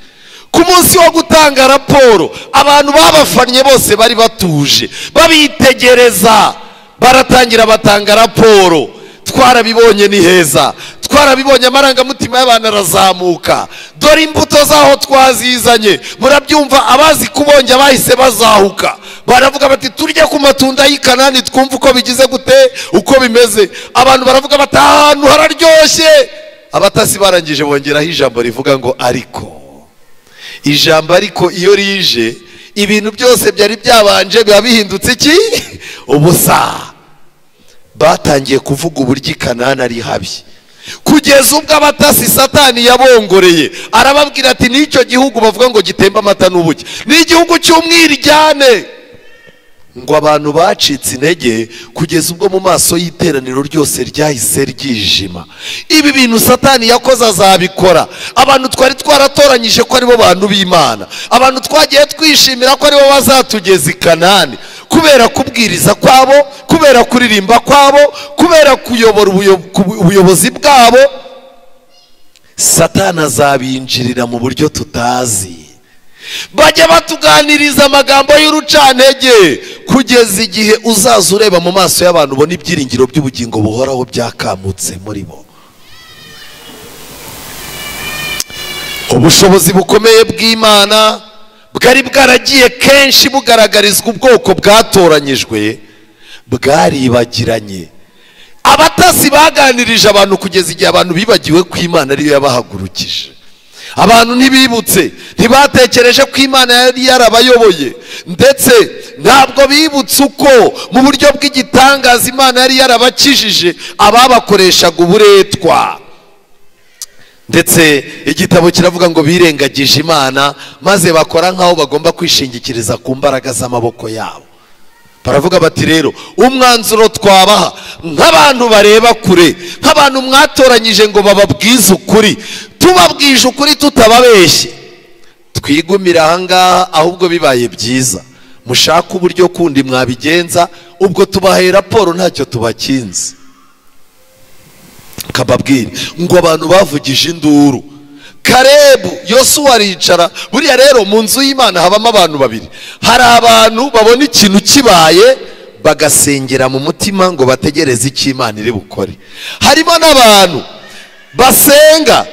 Ku munsi wo gutanga raporo, abantu babafannye bose bari batuje babitegereza, baratangira batanga raporo. Twarabibonye ni heza, twarabibonye, amarangamutima y'abantu arazamuka, dore imbuto zaho twazizanye. Murabyumva, abazi kubonja bahise bazahuka, baravuga bati turye ku matunda y'i Kanani twumve uko bigize gute, uko bimeze. Abantu baravuga bati ahantu hararyoshye. Abatasi barangije bongeraho ijambo rivuga ngo ariko. Ijambo ariko iyo rije, ibintu byose byari byabanje biba bihindutse iki? Ubusa. Batangiye kuvuga uburyo i Kanani ari habi, kugeza ubwo abatasi Satani yabongoreye arababwira ati n'icyo gihugu bavuga ngo gitemba amata n'ubuki ni igihugu cy'umwiryane. Ngo abantu bacitse intege kugeza ubwo mu maso y'iteraniro ryose ryahise ryijima. Ibi bintu Satani yakoze azabikora. Abantu twari twaratoranyije ko aribo bantu b'Imana, abantu twagiye twishimira ko aribo bazatugeza i Kanani, kubera kubwiriza kwabo, kubera kuririmba kwabo, kubera kuyobora ubuyobozi bwabo, Satani azabinjirira mu buryo tutazi. Bajya batuganiriza amagambo y'urucantege kugeza igihe uzaza ureba mu maso y'abantu ubona ibyiringiro by'ubugingo buhoraho byakamutse muri bo. Ubushobozi bukomeye bw'Imana bwari bwaragiye kenshi bugaragarizwa ubwoko bwatoranyijwe, bwaribagiranye. Abatasi baganirije abantu kugeza igihe abantu bibagiwe ko Imana ariyo yabahagurukije. Abantu ntibibutse, ntibatekereje ko Imana yari yarabayoboye, ndetse ntabwo bibutse uko mu buryo bw'igitangaza Imana yari yarabakijije ababakoreshaga uburetwa. Ndetse igitabo kiravuga ngo birengagije Imana maze bakora nkaho bagomba kwishingikiriza ku mbaraga z'amaboko yabo. Baravuga bati rero umwanzuro twabaha nk'abantu bareba kure, nk'abantu mwatoranyije ngo bababwize ukuri, tubabwije ukuri tutababeshye, twigumira ahangaha, ahubwo bibaye byiza mushaka uburyo kundi mwabigenza, ubwo tubahaye raporo ntacyo tubakinze. Kababwira ngo abantu bavugije induru. Karebu, Yosuwa aricara. Buriya rero mu nzu y'Imana habamo abantu babiri. Hari abantu babona ikintu kibaye bagasengera mu mutima ngo bategereze icyo Imana iri bukore. Harimo n'abantu basenga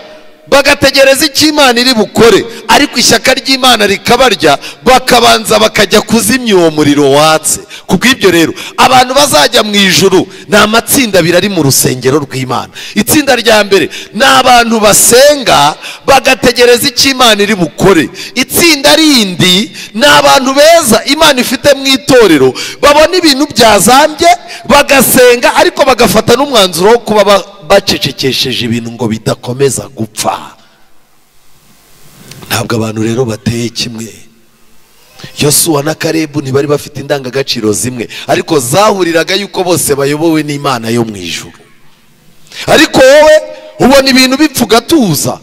bagategereza icyo Imana iri bukore, ariko ishyaka ry'Imana rikabarya, bakabanza bakajya kuzimya uwo muriro watse. Kubw'ibyo rero abantu bazajya mu ijuru ni amatsinda abiri ari mu rusengero rw'Imana. Itsinda rya mbere ni abantu basenga bagategereza icyo Imana iri bukore. Itsinda rindi ni abantu beza Imana ifite mu itorero, babona ibintu byazambye bagasenga, ariko bagafata n'umwanzuro wo kuba bacecekesheje ibintu ngo bidakomeza gupfa. Ntabwo abantu rero bateye kimwe. Yosuwa na Kalebu ntibari bafite indangagaciro zimwe, ariko zahuriraga yuko bose bayobowe n'Imana yo mu ijuru. Ariko wowe ubona ibintu bipfa ugatuza.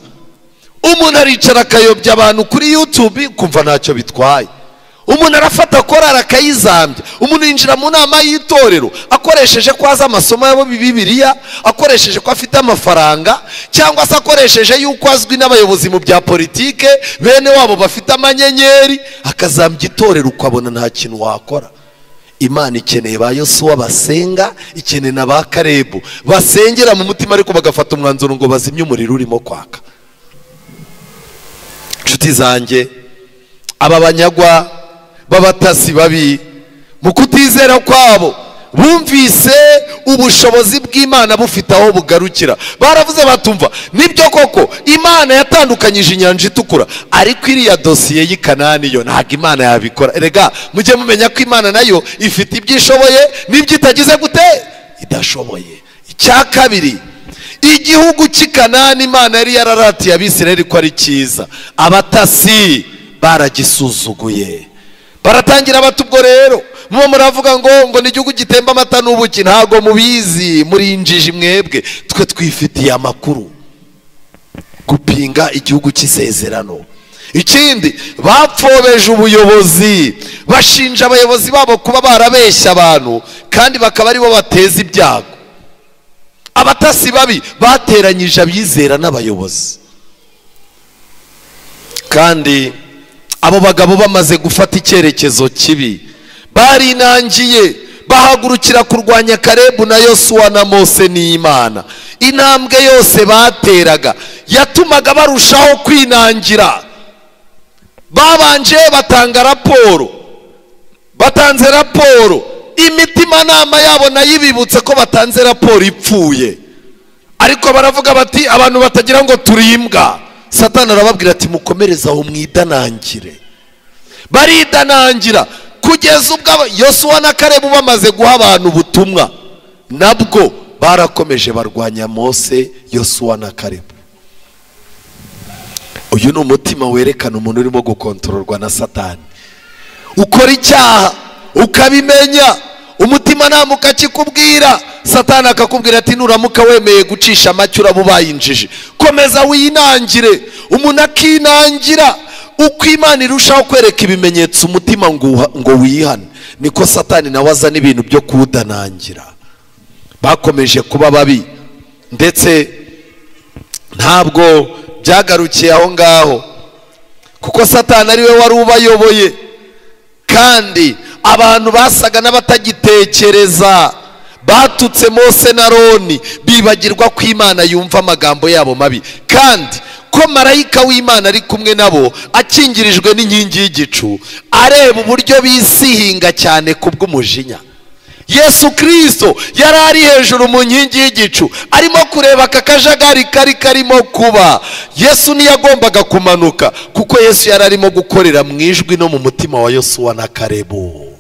Umuntu aricara akayobya abantu kuri YouTube kumva ntacyo bitwaye. Umuntu arafata korari akayizambya. Umuntu yinjira mu nama y'itorero akoresheje ko azi amasomo yabo Bibiliya, akoresheje ko afite amafaranga, cyangwa se akoresheje yuko azwi n'abayobozi mu bya politike bene wabo bafite amanyenyeri, akazambya itorero ukabona nta kintu wakora. Imana ikeneye ba Yosuwa basenga, ikeneye na ba Kalebu basengera mu mutima, ariko bagafata umwanzuro ngo bazimye umuriro urimo kwaka. Inshuti zanjye, aba banyagwa b'abatasi babi mu kutizera kwabo bumvise ubushobozi bw'Imana bufite aho bugarukira. Baravuze batumva nibyo koko Imana yatandukanyije inyanja itukura, ariko iriya dosiye y'i Kanani yo ntabwo Imana yabikora. Erega mujye mumenya ko Imana nayo ifite ibyo ishoboye n'ibyo itagize gute idashoboye. Icya kabiri, igihugu cy'i Kanani Imana yari yararatiye Abisirayeli ko ari cyiza, abatasi baragisuzuguye. Baratangira bati ubwo rero muba muravuga ngo ni igihugu gitemba amata n'ubuki, ntago mubizi, muri injiji mwebwe, twe twifitiye amakuru. Gupinga igihugu cy'isezerano. Ikindi, bapfobeje ubuyobozi, bashinja abayobozi babo kuba barabeshya abantu kandi bakaba aribo bateza ibyago. Abatasi babi bateranyije abizera n'abayobozi. Kandi abo bagabo bamaze gufata icyerekezo kibi, barinangiye bahagurukira kurwanya Kalebu na Yosuwa na Mose n'Imana. Intambwe yose bateraga yatumaga barushaho kwinangira. Babanje batanga raporo, batanze raporo, imitimanama yabo nayibibutse ko batanze raporo ipfuye, ariko baravuga bati abantu batagira ngo turimbwa. Satani arababwira ati mukomereze aho mwidanangire. Baridanangira kugeza ubwo Yosuwa na Kalebu bamaze guha abantu ubutumwa, nabwo barakomeje barwanya Mose, Yosuwa na Kalebu. Uyu ni umutima werekana umuntu urimo gukontororwa na Satani. Ukora icyaha ukabimenya, umutima nama ukakikubwira, Satani akakubwira ati nuramuka wemeye gucisha make uraba ubaye injiji, komeza winangire. Umuntu akinangira. Uko Imana irushaho kwereka ibimenyetso umutima ngo wihane, niko Satani nawe azana ibintu byo kuwudanangira. Bakomeje kuba babi, ndetse ntabwo byagarukiye aho ngaho, kuko Satani ari we wari ubayoboye. Kandi abantu basaga n'abatagitekereza, batutse Mose na Aroni, bibagirwa ko Imana yumva amagambo yabo mabi, kandi ko marayika w'Imana ari kumwe nabo akingirijwe n'inkingi y'igicu, areba uburyo bisihinga cyane kubw'umujinya. Yesu Kristo yari ari hejuru mu nkingi y'igicu arimo kureba aka kajagari kari karimo kuba. Yesu ntiyagombaga kumanuka, kuko Yesu yari arimo gukorera mu ijwi no mu mutima wa Yosuwa na Kalebu.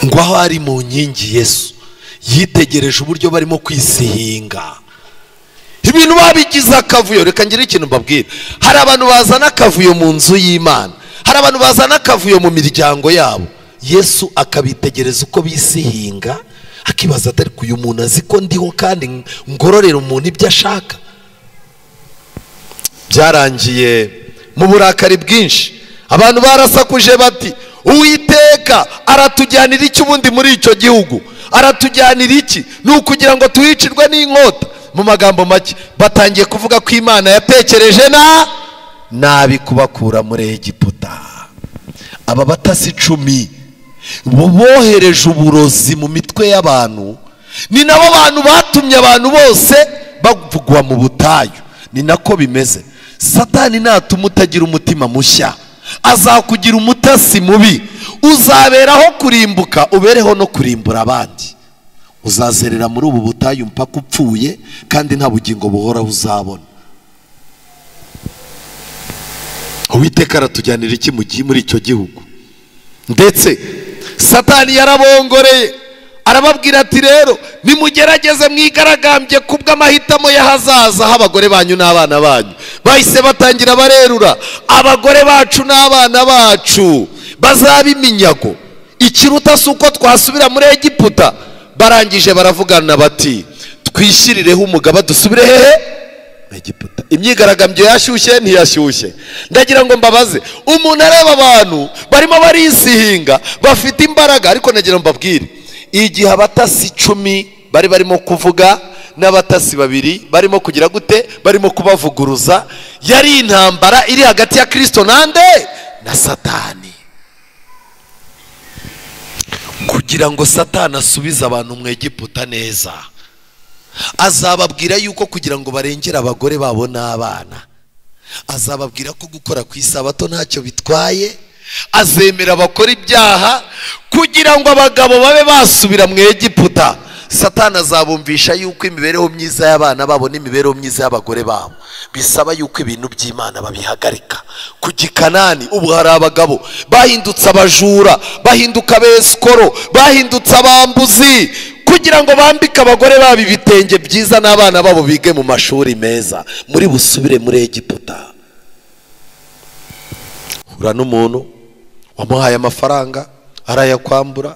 Ngo aho ari mu nkingi, Yesu yitegereje uburyo barimo kwisihinga, ibintu babigize akavuyo. Reka ngire ikintu mbabwira, hari abantu bazana akavuyo mu nzu y'Imana, hari abantu bazana akavuyo mu miryango yabo. Yesu akabitegereza uko bisihinga, akibaza atari uyu muntu azi ko ndiho kandi ngororera umuntu ibyo ashaka. Byarangiye mu burakari bwinshi, abantu barasakuje bati Uwiteka aratujyanira iki ubundi muri icyo gihugu? Aratujyanira iki? Ni ukugira ngo tuhicirwe n'inkota. Mu magambo make batangiye kuvuga ko Imana yatekereje na nabi kubakura muri Egiputa. Aba batasi 10 Bohereje uburozi mu mitwe y'abantu, ni nabo bantu batumye abantu bose bavugwa mu butayu. Ni nako bimeze. Satani natuma utagira umutima mushya, azakugira umutasi mubi, uzaberaho kurimbuka ubereho no kurimbura abandi. Uzazerera muri ubu butayu mpaka upfuye, kandi nta bugingo buhoraho uzabona. Uwiteka aratujyanira iki muri icyo gihugu? Ndetse Satani yarabongoreye arababwira ati rero nimugerageze mwigaragambye kubw'amahitamo y'ahazaza h'abagore banyu n'abana banyu. Bahise batangira barerura, abagore bacu n'abana bacu bazaba iminyago, ikiruta si uko twasubira muri Egiputa. Barangije baravugana bati twishyirireho umugaba dusubire hehe? Egiputa. Imyigaragambyo yashyushye ntiyashyushye? Ndagira ngo mbabaze, umuntu areba abantu barimo barisihinga bafite imbaraga, ariko nagira ngo mbabwire, igihe abatasi 10 bari barimo kuvuga n'abatasi 2 barimo kugira gute, barimo kubavuguruza, yari intambara iri hagati ya Kristo nande na Satani. Kugira ngo Satani asubize abantu mu Egiputa neza, azababwira yuko kugira ngo barengere abagore babo n'abana, azababwira ko gukora ku isabato ntacyo bitwaye, azemera bakora ibyaha kugira ngo abagabo babe basubira mu Egiputa. Satani azabumvisha yuko imibereho myiza y'abana babo n'imibereho myiza y'abagore babo bisaba yuko ibintu by'Imana babihagarika. Ku Gikanani ubu hari abagabo bahindutse abajura, bahinduka abesikoro, bahindutse abambuzi, kugira ngo bambike abagore babo ibitenge byiza n'abana babo bige mu mashuri meza. Muri busubire muri Egiputa. Hura n'umuntu wamuhaye amafaranga arayakwambura,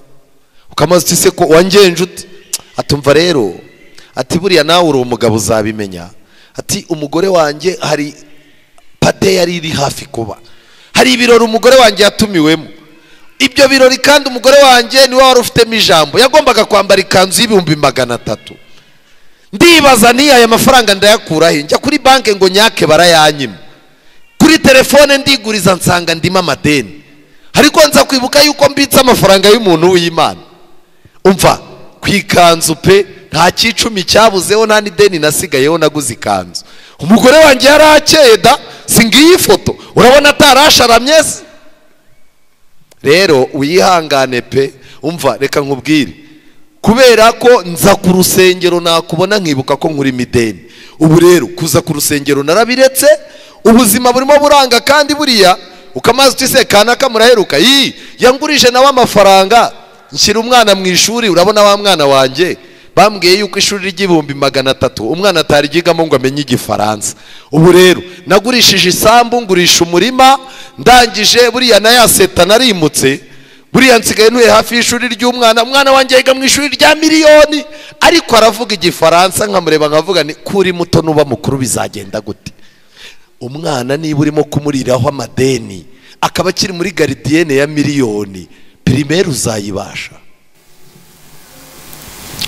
ukamaze uti se ko wangenje ute? Atumva rero ati buriya nawe uri umugabo uzabimenya. Ati umugore wanjye hari pate yari iri hafi kuba, hari ibirori umugore wanjye yatumiwemo, ibyo birori kandi umugore wanjye niwe wari ufitemo ijambo, yagombaga kwambara ikanzu y'300,000. Ndibaza ni aya mafaranga ndayakura he? Njya kuri banki ngo nyake barayanyima, kuri telefone ndiguriza nsanga ndimo amadeni, ariko nza kwibuka yuko mbitse amafaranga y'umuntu w'Imana. Umva kwikanzu pe, nta cyicumi cyabuzeho, nta n'ideni nasigayeho, naguze ikanzu. Umugore wanjye yarakeye da, singiye ifoto urabona atarasharamye se? Rero uyihangane pe. Umva reka nkubwire, kubera ko nza ku rusengero nakubona nkibuka ko nkuri mideni. Ubu rero kuza ku rusengero narabiretse, ubuzima burimo buranga. Kandi buriya ukamaze uti se kanaka muraheruka, yi yangurije nawe amafaranga nshyira umwana mu ishuri. Urabona wa mwana wanjye bambwiye yuko ishuri ry'300,000 umwana ataryigamo ngo amenye igifaransa. Ubu rero nagurishije isambu, ngurisha umurima, ndangije buriya na ya seta narimutse, buriya nsigaye ntuye hafi y'ishuri ry'umwana. Umwana wanjye yiga mu ishuri rya 1,000,000 ariko aravuga igifaransa, nkamureba nkavuga ni kuri muto nuba mukuru bizagenda gute? Umwana niba urimo kumuriraho amadeni akaba akiri muri gardienne ya 1,000,000, primaire uzayibasha?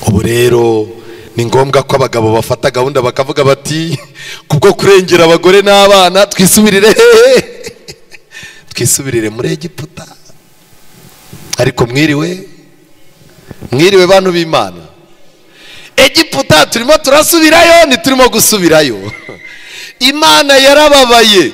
Ubu rero ni ngombwa ko abagabo bafata gahunda bakavuga bati kubwo kurengera abagore n'abana twisubirire hehe? Twisubirire muri Egiputa. Ariko mwiriwe, mwiriwe bantu b'Imana, Egiputa turimo turasubirayo, ntiturimo gusubirayo. Imana yarababaye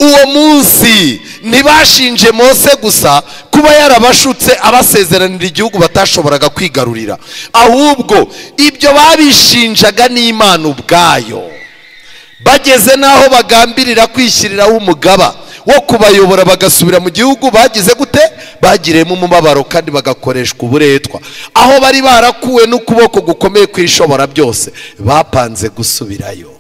uwo munsi. Ntibashinje Mose gusa kuba yarabashutse abasezeranira igihugu batashoboraga kwigarurira, ahubwo ibyo babishinjaga n'Imana ubwayo. Bageze naho bagambirira kwishyiriraho umugaba wo kubayobora bagasubira mu gihugu bagize gute? Bagiriyemo umubabaro kandi bagakoreshwa uburetwa, aho bari barakuwe n'ukuboko gukomeye kwishobora byose, bapanze gusubirayo.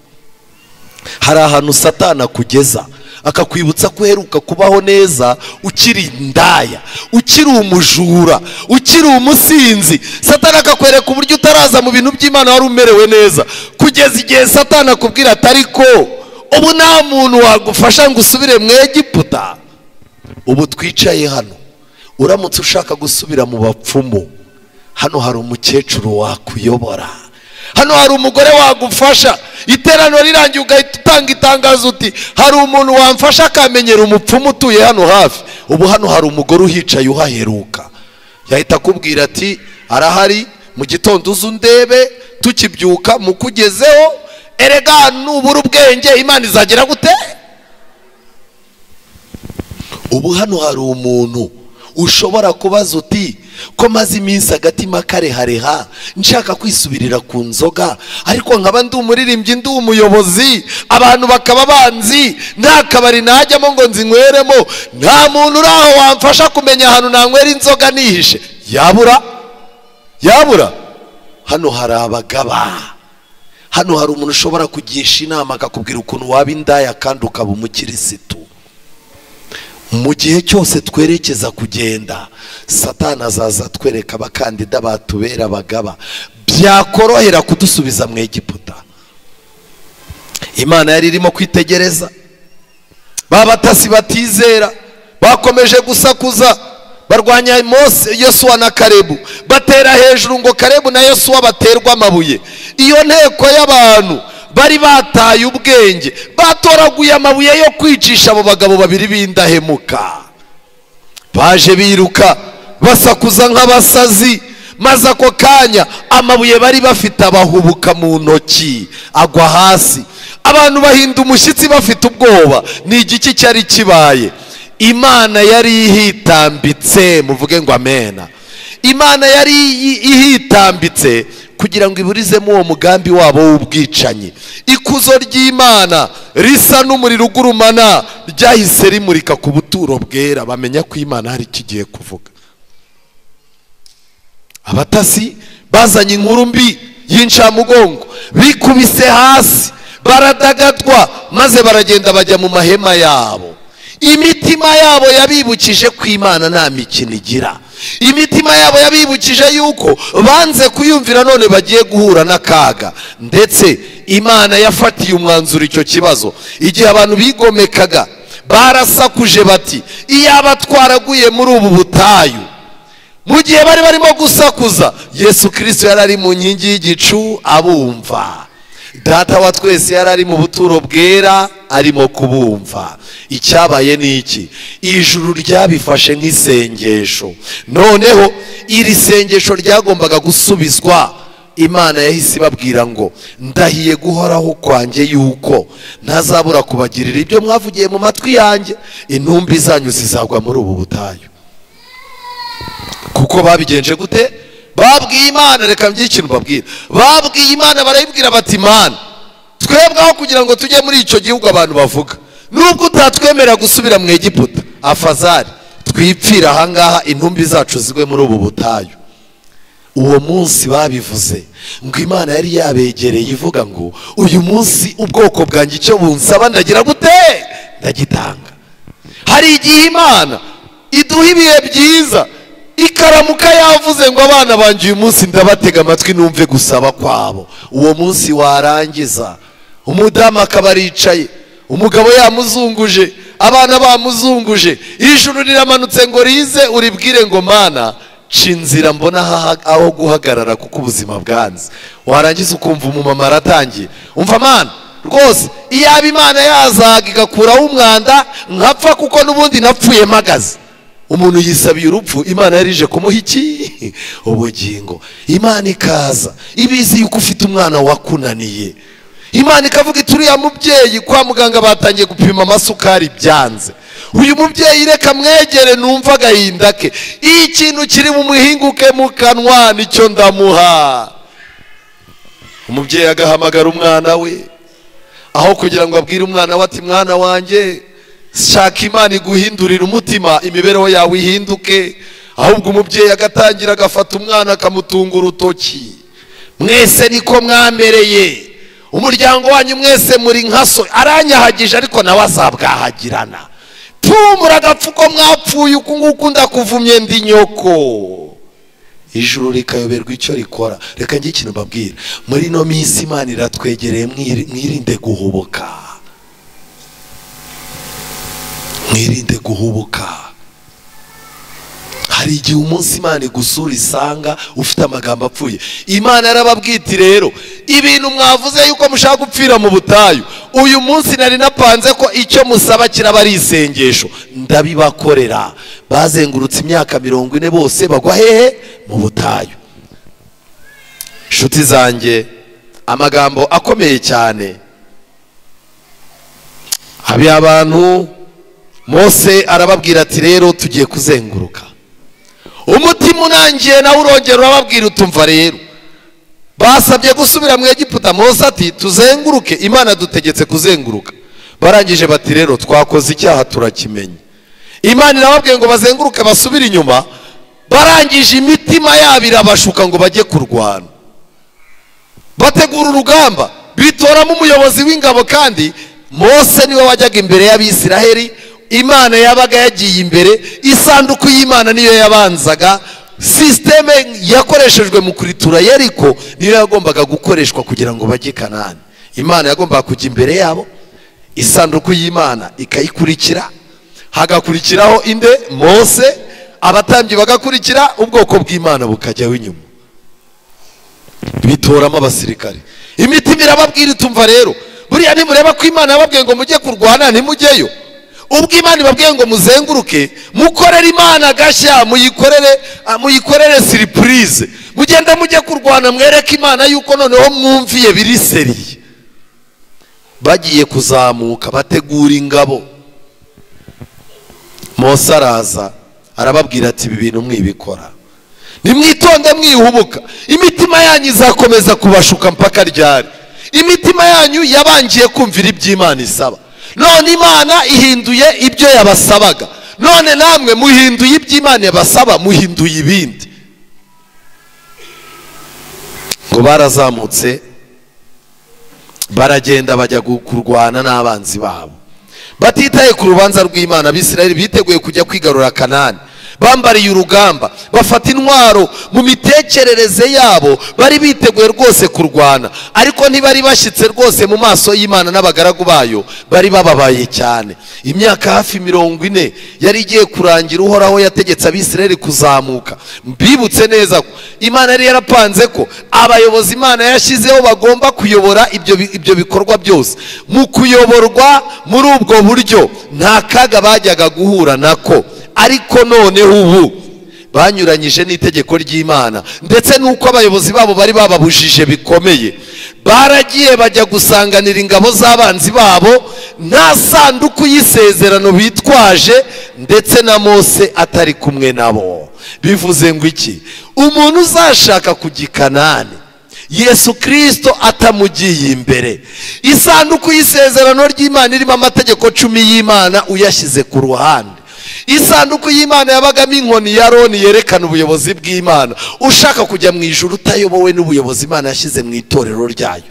Hari ahantu Satani akugeza akakwibutsa ko uheruka kubaho neza ukiri indaya, ukiri umujura, ukiri umusinzi. Satani akakwereka uburyo utaraza mu bintu by'Imana wari umerewe neza, kugeza igihe Satani akubwira ati ariko ubu nta muntu wagufasha ngo usubire mu Egiputa. Ubu twicaye hano, uramutse ushaka gusubira mu bapfumu, hano hari umukecuru wakuyobora, hano hari umugore wagufasha. Iteraniro rirangiye ugahita utanga itangazo uti hari umuntu wamfasha akamenyera umupfumu utuye hano hafi. Ubu hano hari umugore uhicaye uhaheruka, Yahita akubwira ati arahari mu gitondo uze undebe, tukibyuka mukugezeho, erega nubura ubwenge Imana izagera gute? Ubu hano hari umuntu ushobora kubaza uti ko maze iminsi agatima karehareha nshaka kwisubirira ku nzoga, ariko nkaba ndi umuririmbyi, ndi umuyobozi, abantu bakaba banzi, nta kabari najyamo ngo nzinyweremo, nta muntu uri aho wamfasha kumenya ahantu nanywera inzoga nihishe. Yabura? Yabura? Hano hari abagaba, hano hari umuntu ushobora kugisha inama akakubwira ukuntu waba indaya kandi ukaba umukirisitu. Mu gihe cyose twerekeza kugenda, Satani azaza atwereka abakandida batubera abagaba, byakorohera kudusubiza mu Egiputa. Imana yari irimo kwitegereza ba batasi batizera, bakomeje gusakuza barwanya Mose, Yosuwa na Kalebu, batera hejuru ngo Kalebu na Yosuwa baterwa amabuye. Iyo nteko y'abantu bari bataye ubwenge, batoraguye amabuye yo kwicisha abo bagabo babiri b'indahemuka. Baje biruka basakuza nk'abasazi, maze ako kanya amabuye bari bafite abahubuka mu ntoki agwa hasi. Abantu bahinda umushyitsi bafite ubwoba, ni igiki cyari kibaye? Imana yari ihitambitse, muvuge ngo amena. Imana yari ihitambitse kugira ngo iburizemo uwo mugambi wabo w'ubwicanyi. Ikuzo ry'Imana risa n'umuriro ugurumana ryahise rimurika ku buturo bwera, bamenya ko Imana hari ikigiye kuvuga. Abatasi bazanye inkuru mbi y'incamugongo, bikubise hasi baradagadwa, maze baragenda bajya mu mahema yabo. Imitima yabo yabibukije ko Imana nta mikino igira. Imitima yabo yabibukije yuko banze kuyumvira none bagiye guhura n'akaga. Ndetse Imana yafatiye umwanzuro icyo kibazo. Igihe abantu bigomekaga barasakuje bati iyaba twaraguye muri ubu butayu. Mu gihe bari barimo gusakuza, Yesu Kristo yari ari mu nkingi y'igicu abumva. Data wa twese yari ari mu buturo bwera arimo kubumva. Icyabaye ni iki? Ijuru ryabifashe nk'isengesho. Noneho iri sengesho ryagombaga gusubizwa. Imana yahise ibabwira ngo ndahiye guhoraho kwanjye yuko ntazabura kubagirira ibyo mwavugiye mu matwi yanjye, intumbi zanyu zizagwa muri ubu butayu. Kuko babigenje gute? Babwiye Imana, reka mby'ikintu babwira. Babwiye Imana barayibwira bati Imana, twebwe aho kugira ngo tujye muri icyo gihugu abantu bavuga, nubwo utatwemera gusubira mu Egiputa, afazari twipfira ahangaha, intumbi zacu zigwe muri ubu butayu. Uwo munsi babivuze ngo Imana yari yabegereye ivuga ngo uyu munsi ubwoko bwanjye icyo bunsaba ndagira gute? Ndagitanga. Hari igihe Imana iduha ibihe byiza, ikaramuka yavuze ngo abana banjye uyu munsi ndabatega amatwi numve gusaba kwabo. Uwo munsi warangiza umudamu akaba aricaye, umugabo yamuzunguje, abana bamuzunguje, ijuru riramanutse ngo rize uribwire ngo Mana ca inzira mbona aho guhagarara kuko ubuzima bwanze. Warangiza ukumva umumama aratangiye, umva Mana rwose iyaba Imana yazaga igakuraho umwanda nkapfa kuko n'ubundi napfuye mpagaze. Umuntu yisabiye urupfu, Imana yarije kumuha iki? Ubugingo. Imana ikaza ibizi yuko ufite umwana wakunaniye. Imana ikavuga iti uriya mubyeyi kwa muganga batangiye gupima amasukari byanze, uyu mubyeyi reka mwegere numva agahinda ke, ikintu kiri mu muhinguke mu kanwa nicyo ndamuha. Umubyeyi agahamagara umwana we, aho kugira ngo abwire umwana we ati mwana wanjye shaka Imana iguhindurira umutima, imibereho yawe ihinduke, ahubwo umubyeyi agatangira agafata umwana akamutunga urutoki. Mwese niko mwambereye, umuryango wanyu mwese muri nka so, aranyahagije ariko nawe azabwahagirana. Pfumura agapfuko mwapfuye uku nguku ndakuvumye ndi nyoko. Ijuru rikayoberwa icyo rikora. Reka njye ikintu mbabwira, muri ino minsi Imana iratwegereye, mwirinde guhubuka. Mwirinde guhubuka. Hari igihe umunsi Imana igusura isanga ufite amagambo apfuye. Imana yarababwita rero ibintu mwavuze yuko mushaka gupfira mu butayu, Uyu munsi nari napanze ko icyo musaba kiraba ari isengesho, ndabibakorera. Bazengurutse imyaka 40 bose bagwa hehe? Mu butayu. Nshuti zanjye, amagambo akomeye cyane. Habi abantu Mose arababwira ati rero tugiye kuzenguruka. Umutima unangiye nawe urongera urababwira utumva rero. Basabye gusubira mu Egiputa, Mose ati tuzenguruke, Imana dutegetse kuzenguruka. Barangije bati rero twakoze icyaha turakimenya. Imana irababwiye ngo bazenguruke basubire inyuma. Barangije imitima yabo irabashuka ngo bajye kurwana. Bategura urugamba, bitoramo umuyobozi w'ingabo, kandi Mose niwe wajyaga imbere y'Abisiraheli. Imana yabaga yagiye imbere, isanduku y'Imana niyo yabanzaga. Systeme yakoreshejwe mu kuritura Yeriko niyo yagombaga gukoreshwa kugira ngo bajye Kanani. Imana yagombaga kujya imbere yabo, isanduku y'Imana ikayikurikira, hagakurikiraho inde? Mose, abatambyi bagakurikira, ubwoko bw'Imana bukajyaho inyuma. Bitoramo abasirikare. Imitima irababwira itumva rero, buriya nimureba ko Imana yababwiye ngo mujye kurwana ntimujyeyo. Ubwo Imana ibabwiye ngo muzenguruke, mukorere Imana gashya, muyikorere surprise. Mugende mujye kurwana, mwereke Imana yuko noneho mwumviye biri seriye. Bagiye kuzamuka bategura ingabo. Mose araza arababwira ati ibi bintu mwibikora, nimwitonde mwihubuka, imitima yanyu izakomeza kubashuka mpaka ryari? Imitima yanyu yabangiye kumvira iby'Imana isaba, none Imana ihinduye ibyo yabasabaga, none namwe muhinduye iby'Imana yabasaba, muhinduye ibindi. Ngo barazamutse baragenda bajya kurwana n'abanzi babo, batitaye ku rubanza rw'Imana. Abisirayeli biteguye kujya kwigarura Kanani, bambariye urugamba, bafata intwaro. Mu mitekerereze yabo bari biteguye rwose kurwana, ariko ntibari bashyitse rwose mu maso y'Imana n'abagaragu bayo. Bari bababaye cyane. Imyaka hafi 40 yari igiye kurangira Uhoraho yategetse Abisirayeli kuzamuka. Mbibutse neza ko Imana yari yarapanze ko abayobozi Imana yashyizeho bagomba kuyobora ibyo bikorwa byose. Mu kuyoborwa muri ubwo buryo nta kaga bajyaga guhura nako, ariko noneho ubu banyuranyije n'itegeko ry'Imana, ndetse n'uko abayobozi babo bari bababujije bikomeye. Baragiye bajya gusanganira ingabo z'abanzi babo nta sanduku y'isezerano bitwaje, ndetse na Mose atari kumwe nabo. Bivuze ngo iki? Umuntu uzashaka kujya i Kanani Yesu Kristo atamugiye imbere, isanduku y'isezerano ry'Imana irimo amategeko 10 y'Imana uyashyize ku ruhande. Isanduku y'Imana yabagamo inkoni ya Aroni yerekana ubuyobozi bw'Imana. Ushaka kujya mu ijuru utayobowe n'ubuyobozi Imana yashyize mu itorero ryayo,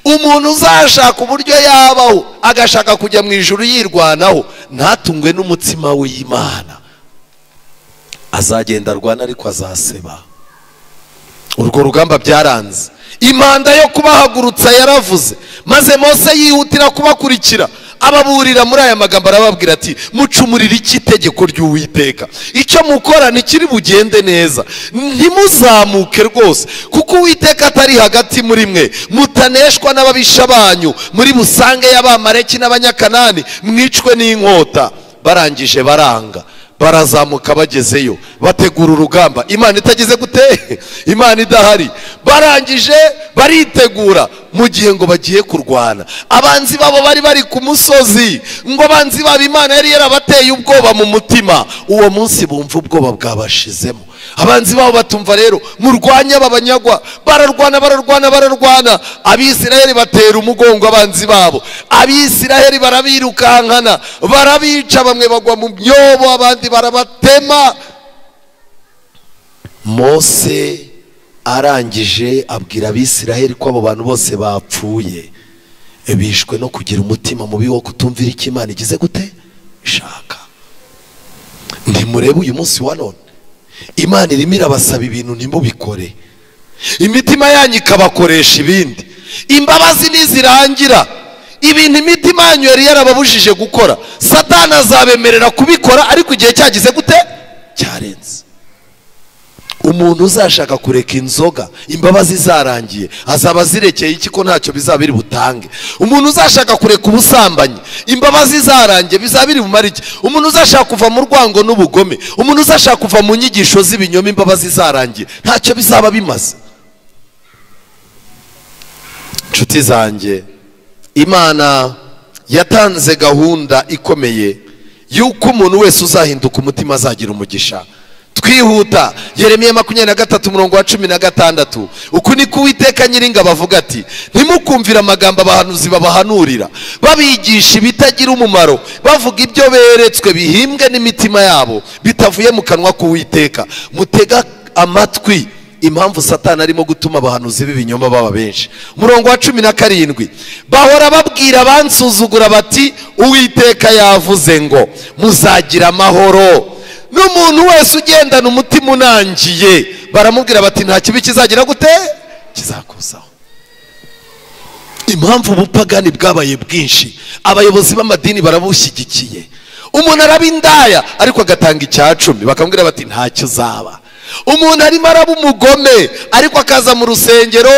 umuntu uzashaka uburyo yabaho agashaka kujya mu ijuru yirwanaho, ntatungwe n'umutsima w'Imana, azagenda arwana ariko azaseba. Urwo rugamba byaranze. Impanda yo kubahagurutsa yaravuze, maze Mose yihutira kubakurikira, ababurira muri aya magambo arababwira ati mucumurira iki itegeko ry'Uwiteka? Icyo mukora ntikiri bugende neza, ntimuzamuke rwose, kuko Uwiteka atari hagati muri mwe, mutaneshwa n'ababisha banyu, muri busange y'Abamaleki n'Abanyakanani, mwicwe n'inkota. Barangije baranga, barazamuka bagezeyo bategura urugamba. Imana itagize gute? Imana idahari. Barangije baritegura mu gihe ngo bagiye kurwana. Abanzi babo bari bari ku musozi, ngo abanzi babo Imana yari yarabateye ubwoba mu mutima. Uwo munsi bumva ubwoba bwabashizemo. Abanzi babo batumva rero murwanya abanyagwa. Bararwana bararwana bararwana. Abisirayeli batera umugongo abanzi babo. Abisirayeli barabirukankana, barabica, bamwe bagwa mu myobo, abandi barabatema. Mose arangije abwira Abisirayeli ko abo bantu bose bapfuye bishwe no kugira umutima mubi wo kutumvira icyo Imana igize gute ishaka. Ntimurebe uyu munsi wa none Imana irimo irabasaba ibintu ntimubikore, imitima yanyu ikabakoresha ibindi. Imbabazi nizirangira, ibintu imitima yanyu yari yarababujije gukora, Satani azabemerera kubikora, ariko igihe cyagize gute? Cyarenze. Umuntu uzashaka kureka inzoga imbabazi zarangiye azaba zirekeye iki ko ntacyo bizaba biri butange? Umuntu uzashaka kureka ubusambanyi imbabazi zarangiye bizaba biri bumare iki? Umuntu uzashaka kuva mu rwango n'ubugome, umuntu uzashaka kuva mu nyigisho z'ibinyoma imbabazi zarangiye ntacyo bizaba bimaze. Nshuti zanjye, Imana yatanze gahunda ikomeye yuko umuntu wese uzahinduka umutima azagira umugisha. Twihuta, Yeremiya 23 umurongo wa 16. Uku ni Uwiteka Nyiringabo avuga ati: ntimukumvira amagambo abahanuzi babahanurira, babigisha ibitagira umumaro, bavuga ibyo beretswe bihimbwe n'imitima yabo, bitavuye mu kanwa k'Uwiteka. Mutega amatwi impamvu Satani arimo gutuma abahanuzi b'ibinyoma baba benshi. Umurongo wa 17, bahora babwira bansuzugura bati: Uwiteka yavuze ngo muzagira amahoro. N'umuntu wese ugendana umutima unangiye baramubwira bati nta kibi kizagira gute kizakuzaho. Impamvu ubupagani bwabaye bwinshi, abayobozi b'amadini barabushyigikiye. Umuntu araba indaya ariko agatanga 10, bakamubwira bati ntacyo uzaba. Umuntu arimo araba umugome ariko akaza mu rusengero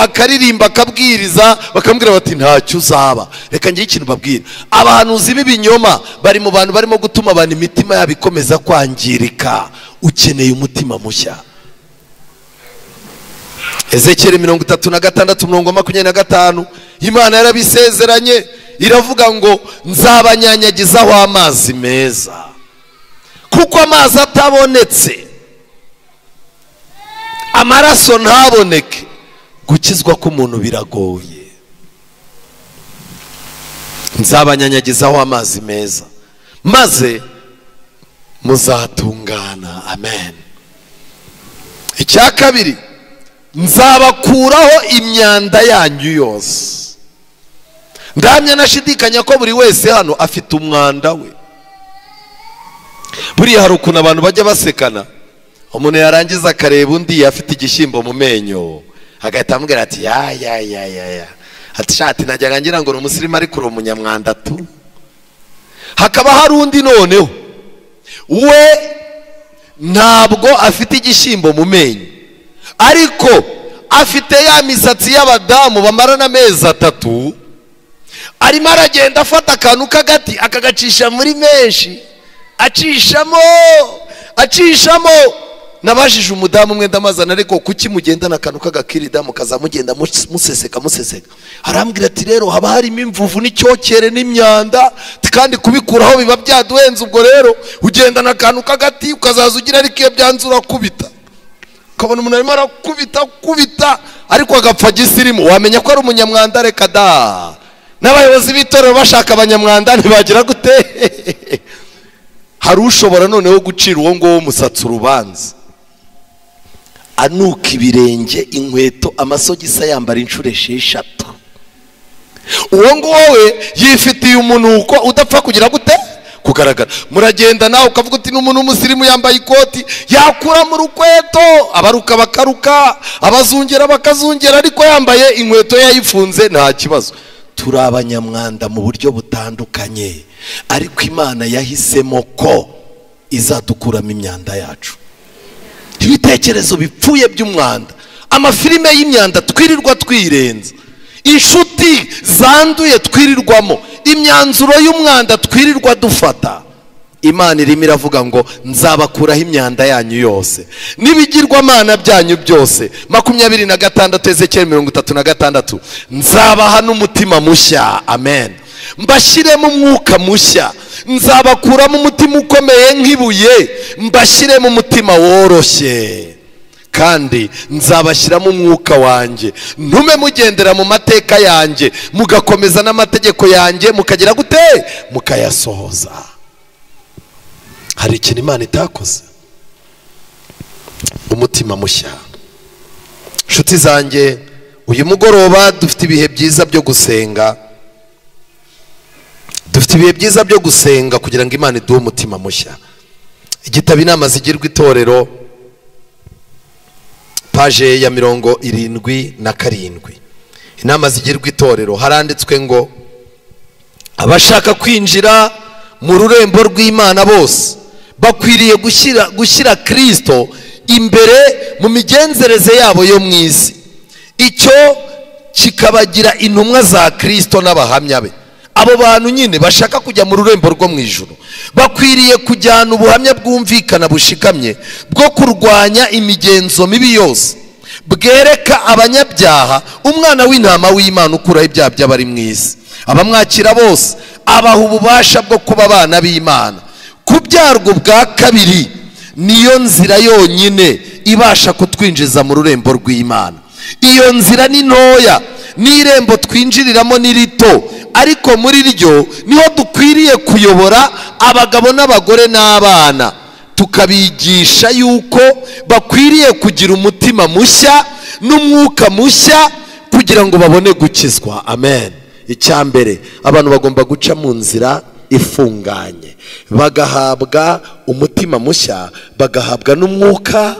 akaririmba akabwiriza, bakamubwira bati ntacyo uzaba. Reka ngiye ikintu babwira, abahanuzi b'ibinyoma bari mu bantu barimo gutuma abantu imitima yabo ikomeza kwangirika. Ukeneye umutima mushya. Ezekiel 36 umurongo 25, Imana yarabisezeranye iravuga ngo nzabanyanyagizaho amazi meza, kuko amazi atabonetse amaraso ntaboneke, gukizwa k'umuntu biragoye. Nzabanyanyagizaho amazi meza maze muzatungana. Amen. Icya kabiri, nzabakuraho imyanda yanyu yose. Ndamya nashidikanya ko buri wese hano afite umwanda we. Buriya hari ukuntu abantu bajya basekana, umuntu yarangiza akareba undi afite igishyimbo mu menyo agahita amubwira ati ya ya ya ya ya, ati shati najyaga ngira ngo ni umusirimu ariko uri umunyamwanda tu. Hakaba hari undi noneho we ntabwo afite igishyimbo mu menyo, ariko afite ya misatsi y'abadamu bamarana amezi 3, arimo aragenda afata akantu k'agati akagacisha muri menshi, acishamo acishamo. Nabajije umudamu umwe ndamazana, ariko kuki mugendana akantu k'agakirida mukazamugenda museseka museseka? Arambwira ati rero haba harimo imvuvu n'icyokere n'imyanda, kandi kubikuraho biba byaduhenze. Ubwo rero ugendana akantu k'agati ukazaza ugira ariko iyo byanze urakubita, ukabona umuntu arimo arakubita kubita ariko agapfa gisirimu, wamenya ko ari umunyamwanda. Reka da, n'abayobozi b'itorero bashaka abanyamwanda ntibagira gute. Hari ushobora noneho gucira uwo nguwo umusatsi urubanza, anuka ibirenge, inkweto, amasogisi yambara inshuro 6. Uwo nguwo we yifitiye umunuko udapfa kugira gute kugaragara. Muragenda nawe ukavuga uti n'umuntu w'umusirimu yambaye ikoti, yakura mu rukweto abaruka bakaruka, abazungera bakazungera, ariko yambaye inkweto yayifunze nta kibazo. Turi abanyamwanda mu buryo butandukanye, ariko Imana yahisemo ko izadukuramo imyanda yacu. Ibitekerezo bipfuye by'umwanda, amafilime y'imyanda twirirwa twirenza, inshuti zanduye twirirwamo, imyanzuro y'umwanda twirirwa dufata. Imana irimo iravuga ngo nzabakuraho imyanda yanyu yose n'ibigirwamana byanyu byose. 26 Ezekiel 36, nzabaha n'umutima mushya. Amen. Mbashyiremo umwuka mushya, nzabakuramo umutima ukomeye nk'ibuye, mbashyiremo umutima woroshye, kandi nzabashyiramo umwuka wanjye, ntume mugendera mu mateka yanjye, mugakomeza n'amategeko yanjye, mukagira gute mukayasohoza. Hari ikintu Imana itakoze, umutima mushya. Nshuti zanjye, uyu mugoroba dufite ibihe byiza byo gusenga, dufite ibihe byiza byo gusenga kugira ngo Imana iduhe umutima mushya. Igitabo Inama zigirwa itorero, paje ya 77, Inama zigirwa itorero, haranditswe ngo abashaka kwinjira mu rurembo rw'Imana bose bakwiriye gushyira Kristo imbere mu migenzereze yabo yo mu isi, icyo kikabagira intumwa za Kristo n'abahamya be. Abo bantu nyine bashaka kujya mu rurembo rwo mu ijuru bakwiriye kujyana ubuhamya bwumvikana bushikamye bwo kurwanya imigenzo mibi yose, bwereka abanyabyaha umwana w'intama w'Imana ukuraho ibyaha by'abari mu isi. Abamwakira bose abaha ububasha bwo kuba abana b'Imana. Kubyarwa ubwa kabiri niyo nzira yonyine ibasha kutwinjiza mu rurembo rw'Imana. Iyo nzira ni ntoya, n'irembo twinjiriramo ni rito, ariko muri ryo niho dukwiriye kuyobora abagabo n'abagore n'abana, tukabigisha yuko bakwiriye kugira umutima mushya n'umwuka mushya kugira ngo babone gukizwa. Amen. Icya mbere, abantu bagomba guca mu nzira ifunganye, bagahabwa umutima mushya, bagahabwa n'umwuka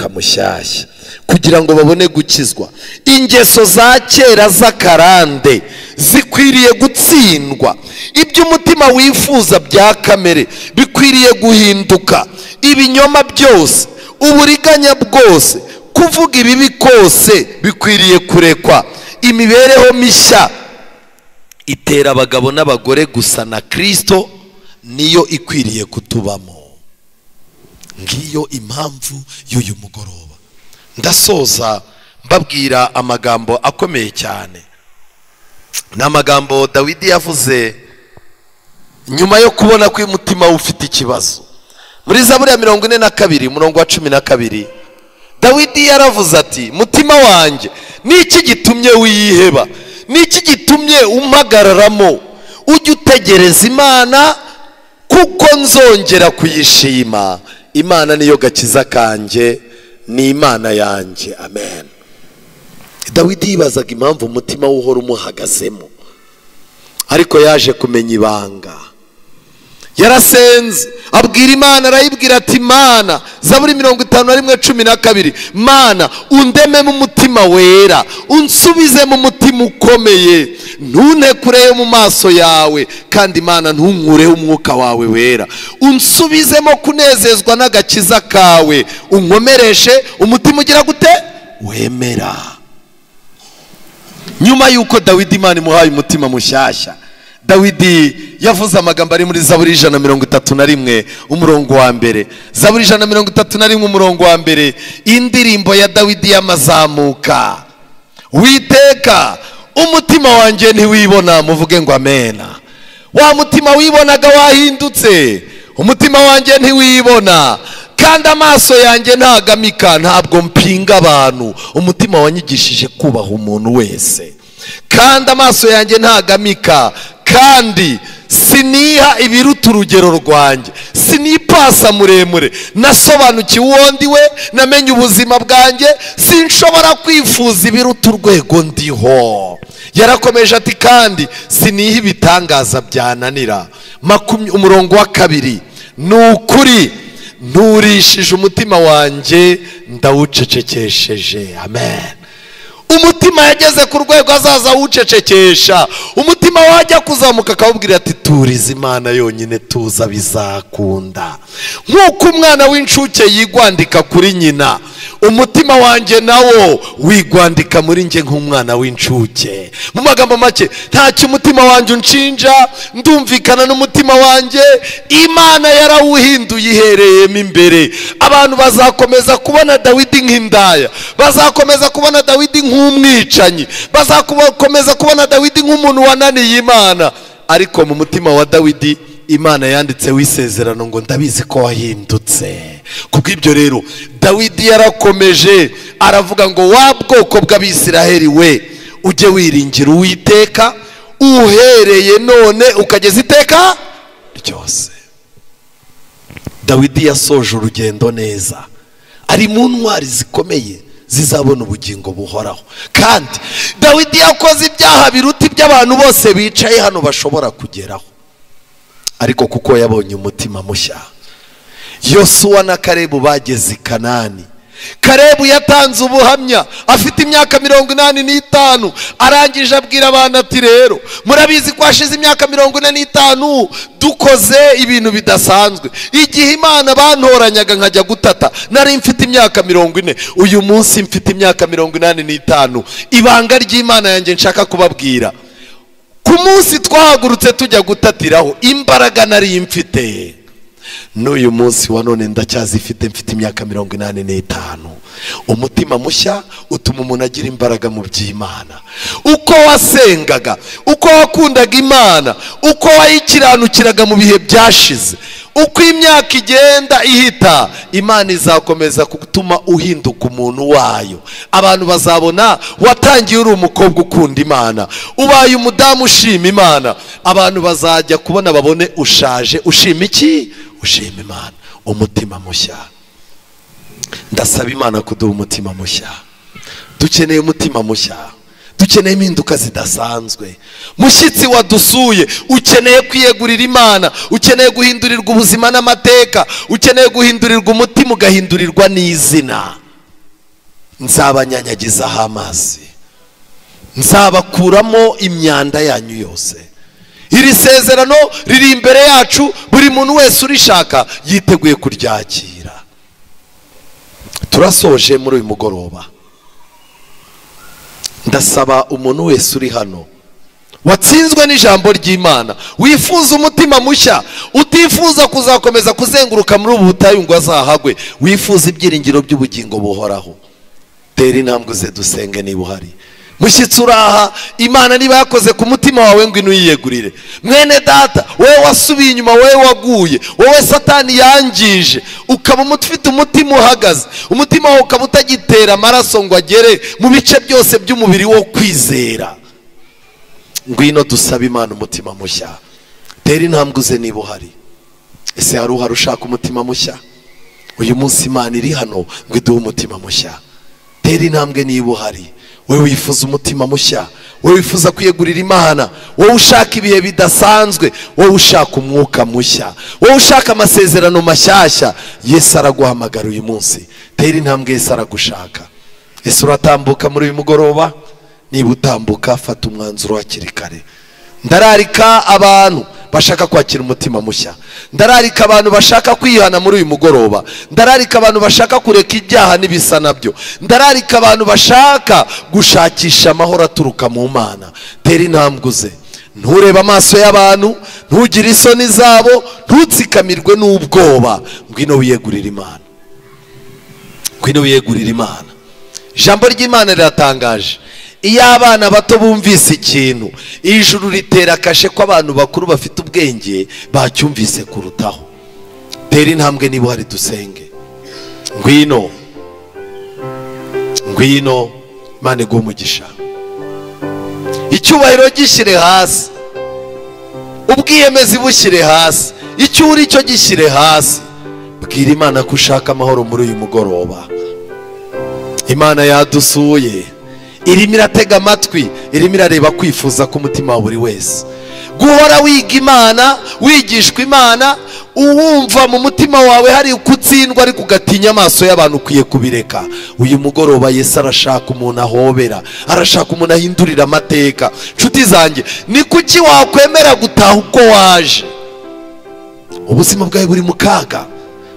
mushyashya kugira ngo babone gukizwa. Ingeso za kera z'akarande zikwiriye gutsindwa. Ibyo umutima wifuza bya kamere bikwiriye guhinduka. Ibinyoma byose, uburiganya bwose, kuvuga ibibi kose bikwiriye kurekwa. Imibereho mishya itera abagabo n'abagore gusa na Kristo niyo ikwiriye kutubamo. Ngiyo impamvu y'uyu mugoroba. Ndasoza mbabwira amagambo akomeye cyane. Ni amagambo Dawidi yavuze nyuma yo kubona ko umutima ufite ikibazo. Muri Zaburi ya 42 umurongo wa 12, Dawidi yaravuze ati: mutima wanjye, niki gitumye wiheba? Niki gitumye umpagararamo? Ujye utegereza Imana, kuko nzongera kuyishima. Imana niyo gakiza kanjye, ni Imana yanjye. Amen. Dawidi yibazaga impamvu umutima uhora umuhagazemo, ariko yaje kumenya ibanga. Yarasenze abwira Imana, arayibwira ati: Mana, Zaburi 51:12, Mana undeme mu mutima wera, unsubize mu mutima ukomeye, ntunekureyo mu maso yawe, kandi Imana ntunkureho umwuka wawe wera, unsubizemo kunezezwa n'agakiza kawe, unkomereshe umutima ugira gute? Wemera. Nyuma yuko Dawidi Imana imuhaye umutima mushyashya, Dawidi yavuze amagambo ari muri Zaburi 131 umurongo wa mbere. Zaburi 131 umurongo wa mbere, indirimbo ya Dawidi y'amazamuka. Witeka, umutima wanjye ntiwibona, muvuge ngo amena. Wa mutima wibonaga wahindutse, umutima wanjye ntiwibona, kandi amaso yanjye ntagamika, ntabwo mpinga abantu. Umutima wanyigishije kubaha umuntu wese, kandi amaso yanjye ntagamika, kandi siniha ibiruta urugero rwanjye, sinipasa muremure. Nasobanukiwe uwo ndi we, namenye ubuzima bwanjye, sinshobora kwifuza ibiruta urwego ndiho. Yarakomeje ati: kandi siniha ibitangaza byananira. Umurongo wa 2, ni ukuri nturishije umutima wanjye, ndawucecekesheje. Amen. Umutima yageze ku rwego azaza awucecekesha. Umutima wajya kuzamuka akawubwira ati: turiza Imana yonyine, tuza bizakunda. Nk'uko umwana w'incuke yigwandika kuri nyina, umutima wanjye nawo wigwandika muri njye nk'umwana w'incuke. Mu magambo make, ntacyo umutima wanjye unshinja, ndumvikana n'umutima wanjye. Imana yarawuhinduye ihereyemo imbere. Abantu bazakomeza kubona Dawidi nk'indaya, bazakomeza kubona Dawidi nk'umwicanyi, bazakomeza kubona Dawidi nk'umuntu wananiye Imana, ariko mu mutima wa Dawidi Imana yanditseho isezerano ngo ndabizi ko wahindutse. Kubw'ibyo rero Dawidi yarakomeje aravuga ngo: wa bwoko bw'Abisiraheli we, ujye wiringira Uwiteka uhereye none ukageza iteka ryose. Dawidi yasoje urugendo neza, ari mu ntwari zikomeye zizabona ubugingo buhoraho. Kandi Dawidi yakoze ibyaha biruta iby'abantu bose bicaye hano bashobora kugeraho, ariko kuko yabonye umutima mushya. Yosuwa na Kalebu bageze i Kanani, Karebu yatanze ubuhamya afite imyaka 85, arangije abwira abantu ati rero murabizi ko hashize imyaka 45 dukoze ibintu bidasanzwe. Igihe Imana bantoranyaga nkajya gutata nari mfite imyaka 40, uyu munsi mfite imyaka 85. Ibanga ry'Imana yanjye nshaka kubabwira, ku munsi twahagurutse tujya gutatiraho imbaraga nari mfite n'uyu munsi wa none ndacyazifite, mfite imyaka 85. Umutima mushya utuma umuntu agira imbaraga mu by'Imana. Uko wasengaga, uko wakundaga Imana, uko wayikiranukiraga mu bihe byashize, uko imyaka igenda ihita, Imana izakomeza gutuma uhinduka umuntu wayo. Abantu bazabona watangiye uri umukobwa ukunda Imana, ubaye umudamu ushima Imana. Abantu bazajya kubona babone ushaje ushima iki? Ushima Imana. Umutima mushya. Ndasaba Imana kuduha umutima mushya. Dukeneye umutima mushya, dukeneye impinduka zidasanzwe. Mushyitsi wadusuye, ukeneye kwiyegurira Imana, ukeneye guhindurirwa ubuzima n'amateka, ukeneye guhindurirwa umutima ugahindurirwa n'izina. Nzabanyanyagizaho amazi, nzabakuramo imyanda yanyu yose. Iri sezerano riri imbere yacu, buri muntu wese urishaka yiteguye kuryakira. Turasoje muri uyu mugoroba. Ndasaba umuntu wese uri hano watsinzwe n'ijambo ry'Imana, wifuza umutima mushya, utifuza kuzakomeza kuzenguruka muri ubu butayu ngo azahagwe, wifuza ibyiringiro by'ubugingo buhoraho, tera intambwe uze dusenge niba uhari. Mushyitsi uraha, Imana niba yakoze ku mutima wawe ngo inuyiyegurire. Mwene data, wowe wasubiye inyuma, wowe waguye, wowe Satani yangije, ukaba ufite umutima uhagaze, umutima wawe ukaba utagitera amaraso ngo agere mu bice byose by'umubiri wo kwizera, ngwino dusabe Imana umutima mushya. Tera intambwe uze niba uhari. Ese hari uhari ushaka umutima mushya? Uyu munsi Imana iri hano ngo iduhe umutima mushya. Tera intambwe niba uhari. Wowe wifuza umutima mushya, wowe wifuza kwiyegurira Imana, wowe ushaka ibihe bidasanzwe, wowe ushaka umwuka mushya, wowe ushaka amasezerano mashyashya, Yesu araguhamagara uyu munsi. Tera intambwe, Yesu aragushaka. Ese uratambuka muri uyu mugoroba? Niba utambuka, fata umwanzuro hakiri kare. Ndararika abantu bashaka kwakira umutima mushya, ndararika abantu bashaka kwihana muri uyu mugoroba, ndararika abantu bashaka kureka ibyaha n'ibisa nabyo, ndararika abantu bashaka gushakisha amahoro aturuka mu Mana. Tera intambwe uze. Nturebe amaso y'abantu, ntugire isoni zabo, ntutsikamirwe n'ubwoba. Ngwino wiyegurire Imana, ngwino wiyegurire Imana. Ijambo ry'Imana riratangaje. Iyo abana bato bumvise ikintu, ijuru ritera kashe ko abantu bakuru bafite ubwenge bacyumvise kurutaho. Tera intambwe niba uhari dusenge. Ngwino, ngwino, Imana iguhe umugisha. Icyubahiro gishyire hasi, ubwiyemezi bushyire hasi, icyo uri cyo gishyire hasi. Bwira Imana ko ushaka amahoro muri uyu mugoroba. Imana yadusuye, irimo iratega amatwi, irimo irareba kwifuza k'umutima wa buri wese. Guhora wiga Imana, wigishwa Imana, uwumva mu mutima wawe hari kutsindwa ariko ugatinya amaso y'abantu, ukwiye kubireka. Uyu mugoroba Yesu arashaka umuntu ahobera, arashaka umuntu ahindurira amateka. Nshuti zanjye, ni kuki wakwemera gutaha uko waje? Ubuzima bwawe buri mu kaga,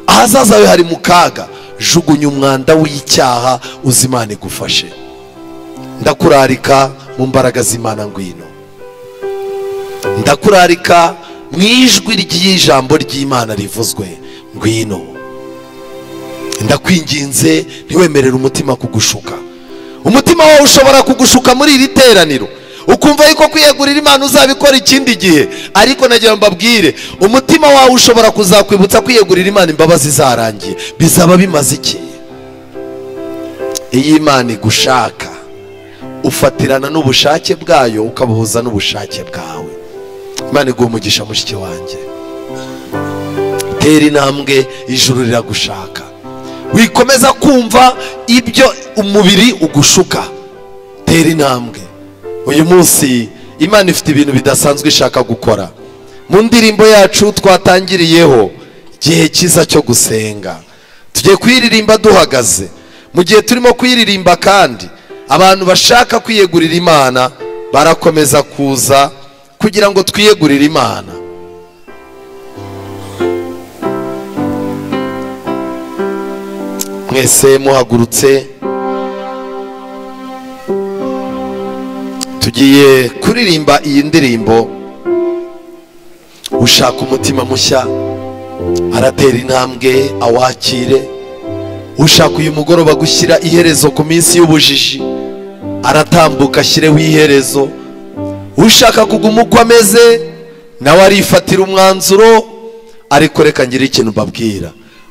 ahazaza hawe hari mu kaga. Jugunya umwanda w'icyaha, uzi Imana igufashe. Ndakurarika mu mbaraga z'Imana, ngwino. Ndakurarika mu ijwi ry'ijambo ry'Imana rivuzwe, ngwino. Ndakwinginze ntiwemerere umutima kugushuka. Umutima wawe ushobora kugushuka muri iri teraniro, ukumva yuko kwiyegurira Imana uzabikora ikindi gihe, ariko nagira mbabwire, umutima wawe ushobora kuzakwibutsa kwiyegurira Imana imbabazi zarangiye. Bizaba bimaze iki? Iyo Imana igushaka, ufatirana n'ubushake bwayo, ukabuhuza n'ubushake bwawe. Imana iguhe umugisha mushiki wanjye. Tera intambwe, ijuru riragushaka. Wikomeza kumva ibyo umubiri ugushuka. Tera intambwe. Uyu munsi Imana ifite ibintu bidasanzwe ishaka gukora. Mu ndirimbo yacu twatangiriyeho, igihe cyiza cyo gusenga, tugiye kuyiririmba duhagaze. Mu gihe turimo kuyiririmba kandi abantu bashaka kwiyegurira Imana barakomeza kuza kugira ngo twiyegurire Imana. Mwese muhagurutse, tugiye kuririmba iyi ndirimbo. Ushaka umutima mushya aratera intambwe awakire. Ushaka uyu mugoroba gushyira iherezo ku minsi y'ubujiji aratambuka ashyireho iherezo. Ushaka kuguma uko ameze nawe arifatira umwanzuro. Ariko reka ngire ikintu mbabwira,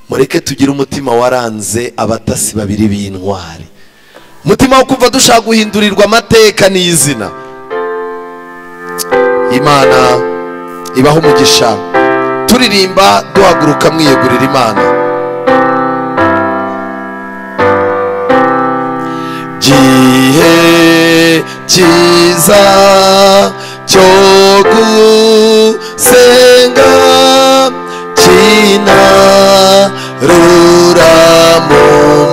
mureke tugire umutima waranze abatasi babiri b'intwari, umutima wo kumva dushaka guhindurirwa amateka n'izina. Imana ibaho umugisha. Turirimba duhaguruka mwiyegurira Imana. Gihe cyiza cyo gusenga kinarura mu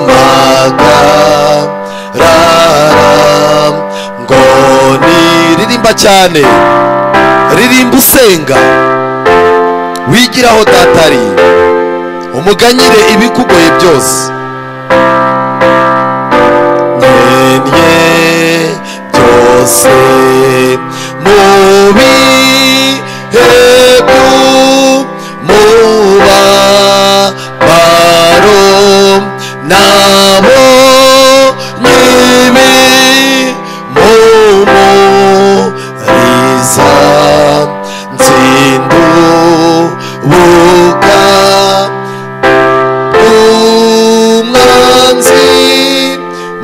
magarara, ngo niririmba cyane, ririmba usenga, wigiraho datari, umuganyire ibikugoye byose. Nyenye byose mu bihe by'umubabaro, nabo nyibi mumuriza, nzindubuka umwanzi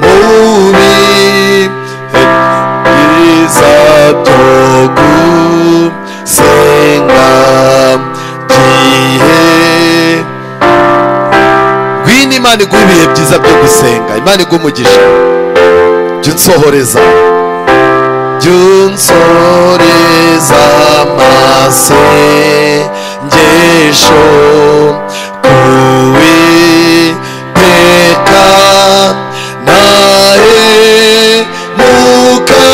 mubi byiza byo gusenga. Gihe ngwino Imana iguhe ibihe byiza byo gusenga. Imana iguhe umugisha. Jya unsohoreza, jya unsoreza amasengesho kuwiteka, ntahemuka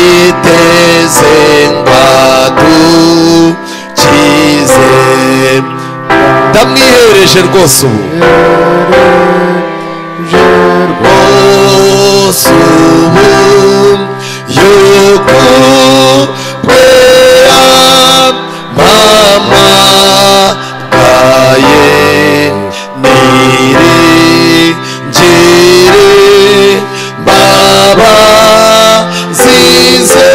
aratwiteze ngo adukize. Ndamwihereje rwose ubu, rwose ubu yuko bwera mpamagaye, niringire mbabazize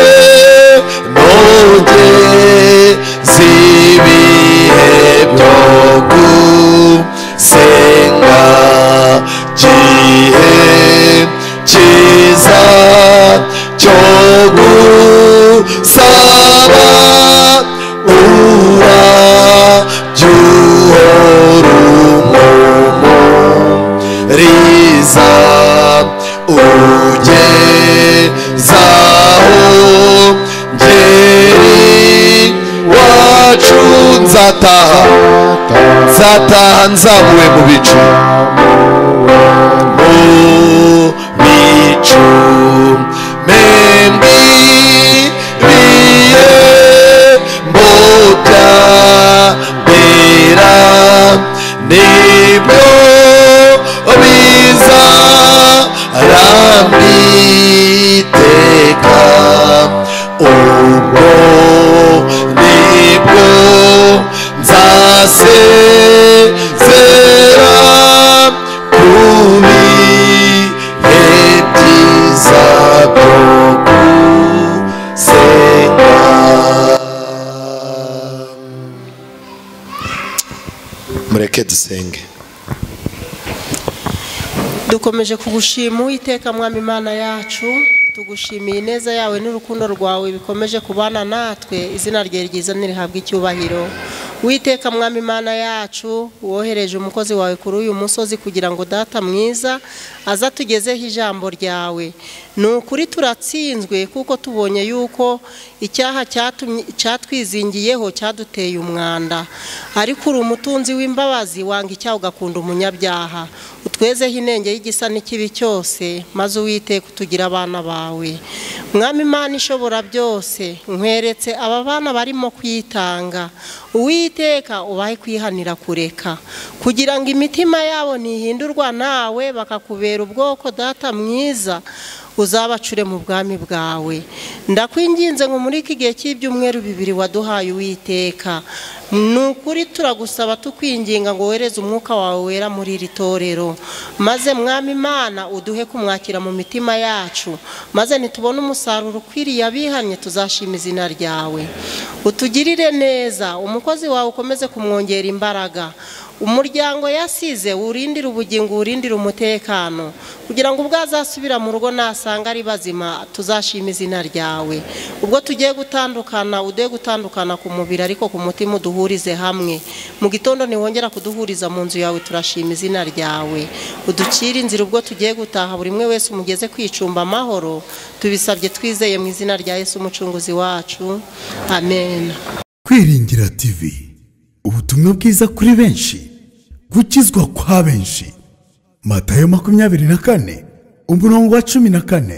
nogeze ibihe byo gusenga. Gihe cyiza cyo gusaba, urajye uhora umumuriza, ugezaho ngeri wacu. Nzataha, nzataha nzamuwe mu bicu, mu bicu membibiye mbobya bera, nibyo bizarambiteka, ubwo nibwo nzasezera ku bihe byiza byo gusenga. Mureke dusenge. Dukomeje kugushima Uwiteka Mwami Imana yacu, tugushimiye ineza yawe n'urukundo rwawe bikomeje kubana natwe. Izina rye ryiza nirihabwe icyubahiro. Uwiteka Mwami Imana yacu, wohereje umukozi wawe kuri uyu musozi kugira ngo Data mwiza aza tugezeho ijambo ryawe. Ni ukuri turatsinzwe kuko tubonye yuko icyaha cyatwizingiyeho cyaduteye umwanda, ariko uri umutunzi w'imbabazi, wanga icyaha ugakunda umunyabyaha. Utwezeho inenge y'igisa n'ikibi cyose, maze Uwiteka utugira abana bawe. Mwami Imana ishobora byose, nkweretse aba bana barimo kwitanga. Uwiteka ubahe kwihanira kureka, kugira ngo imitima yabo ntihindurwa nawe, bakakubera ubwoko Data mwiza, uzabacure mu bwami bwawe. Ndakwinginze ngo muri iki gihe cy'ibyumweru bibiri waduhaye Uwiteka, ni ukuri turagusaba tukwinginga ngo wereze umwuka wawe wera muri iri torero, maze Mwami Imana uduhe kumwakira mu mitima yacu, maze nitubone umusaruro ukwiriye abihannye tuzashima izina ryawe. Utugirire neza, umukozi wawe ukomeze kumwongera imbaraga, umuryango yasize urindire ubugingo, urindire umutekano, kugira ngo ubwo azasubira mu rugo nasanga ari bazima tuzashima izina ryawe. Ubwo tugiye gutandukana, uduhe gutandukana ku mubiri ariko ku mutima uduhurize hamwe. Mu gitondo niwongera kuduhuriza mu nzu yawe turashima izina ryawe. Uducire inzira ubwo tugiye gutaha, buri umwe wese umugeze kwicumba amahoro. Tubisabye twizeye mu izina rya Yesu umucunguzi wacu, amen. Kwiringira TV, ubutumwa bwiza kuri benshi, gukizwa kwa benshi. Matayo 24 umurongo wa 14.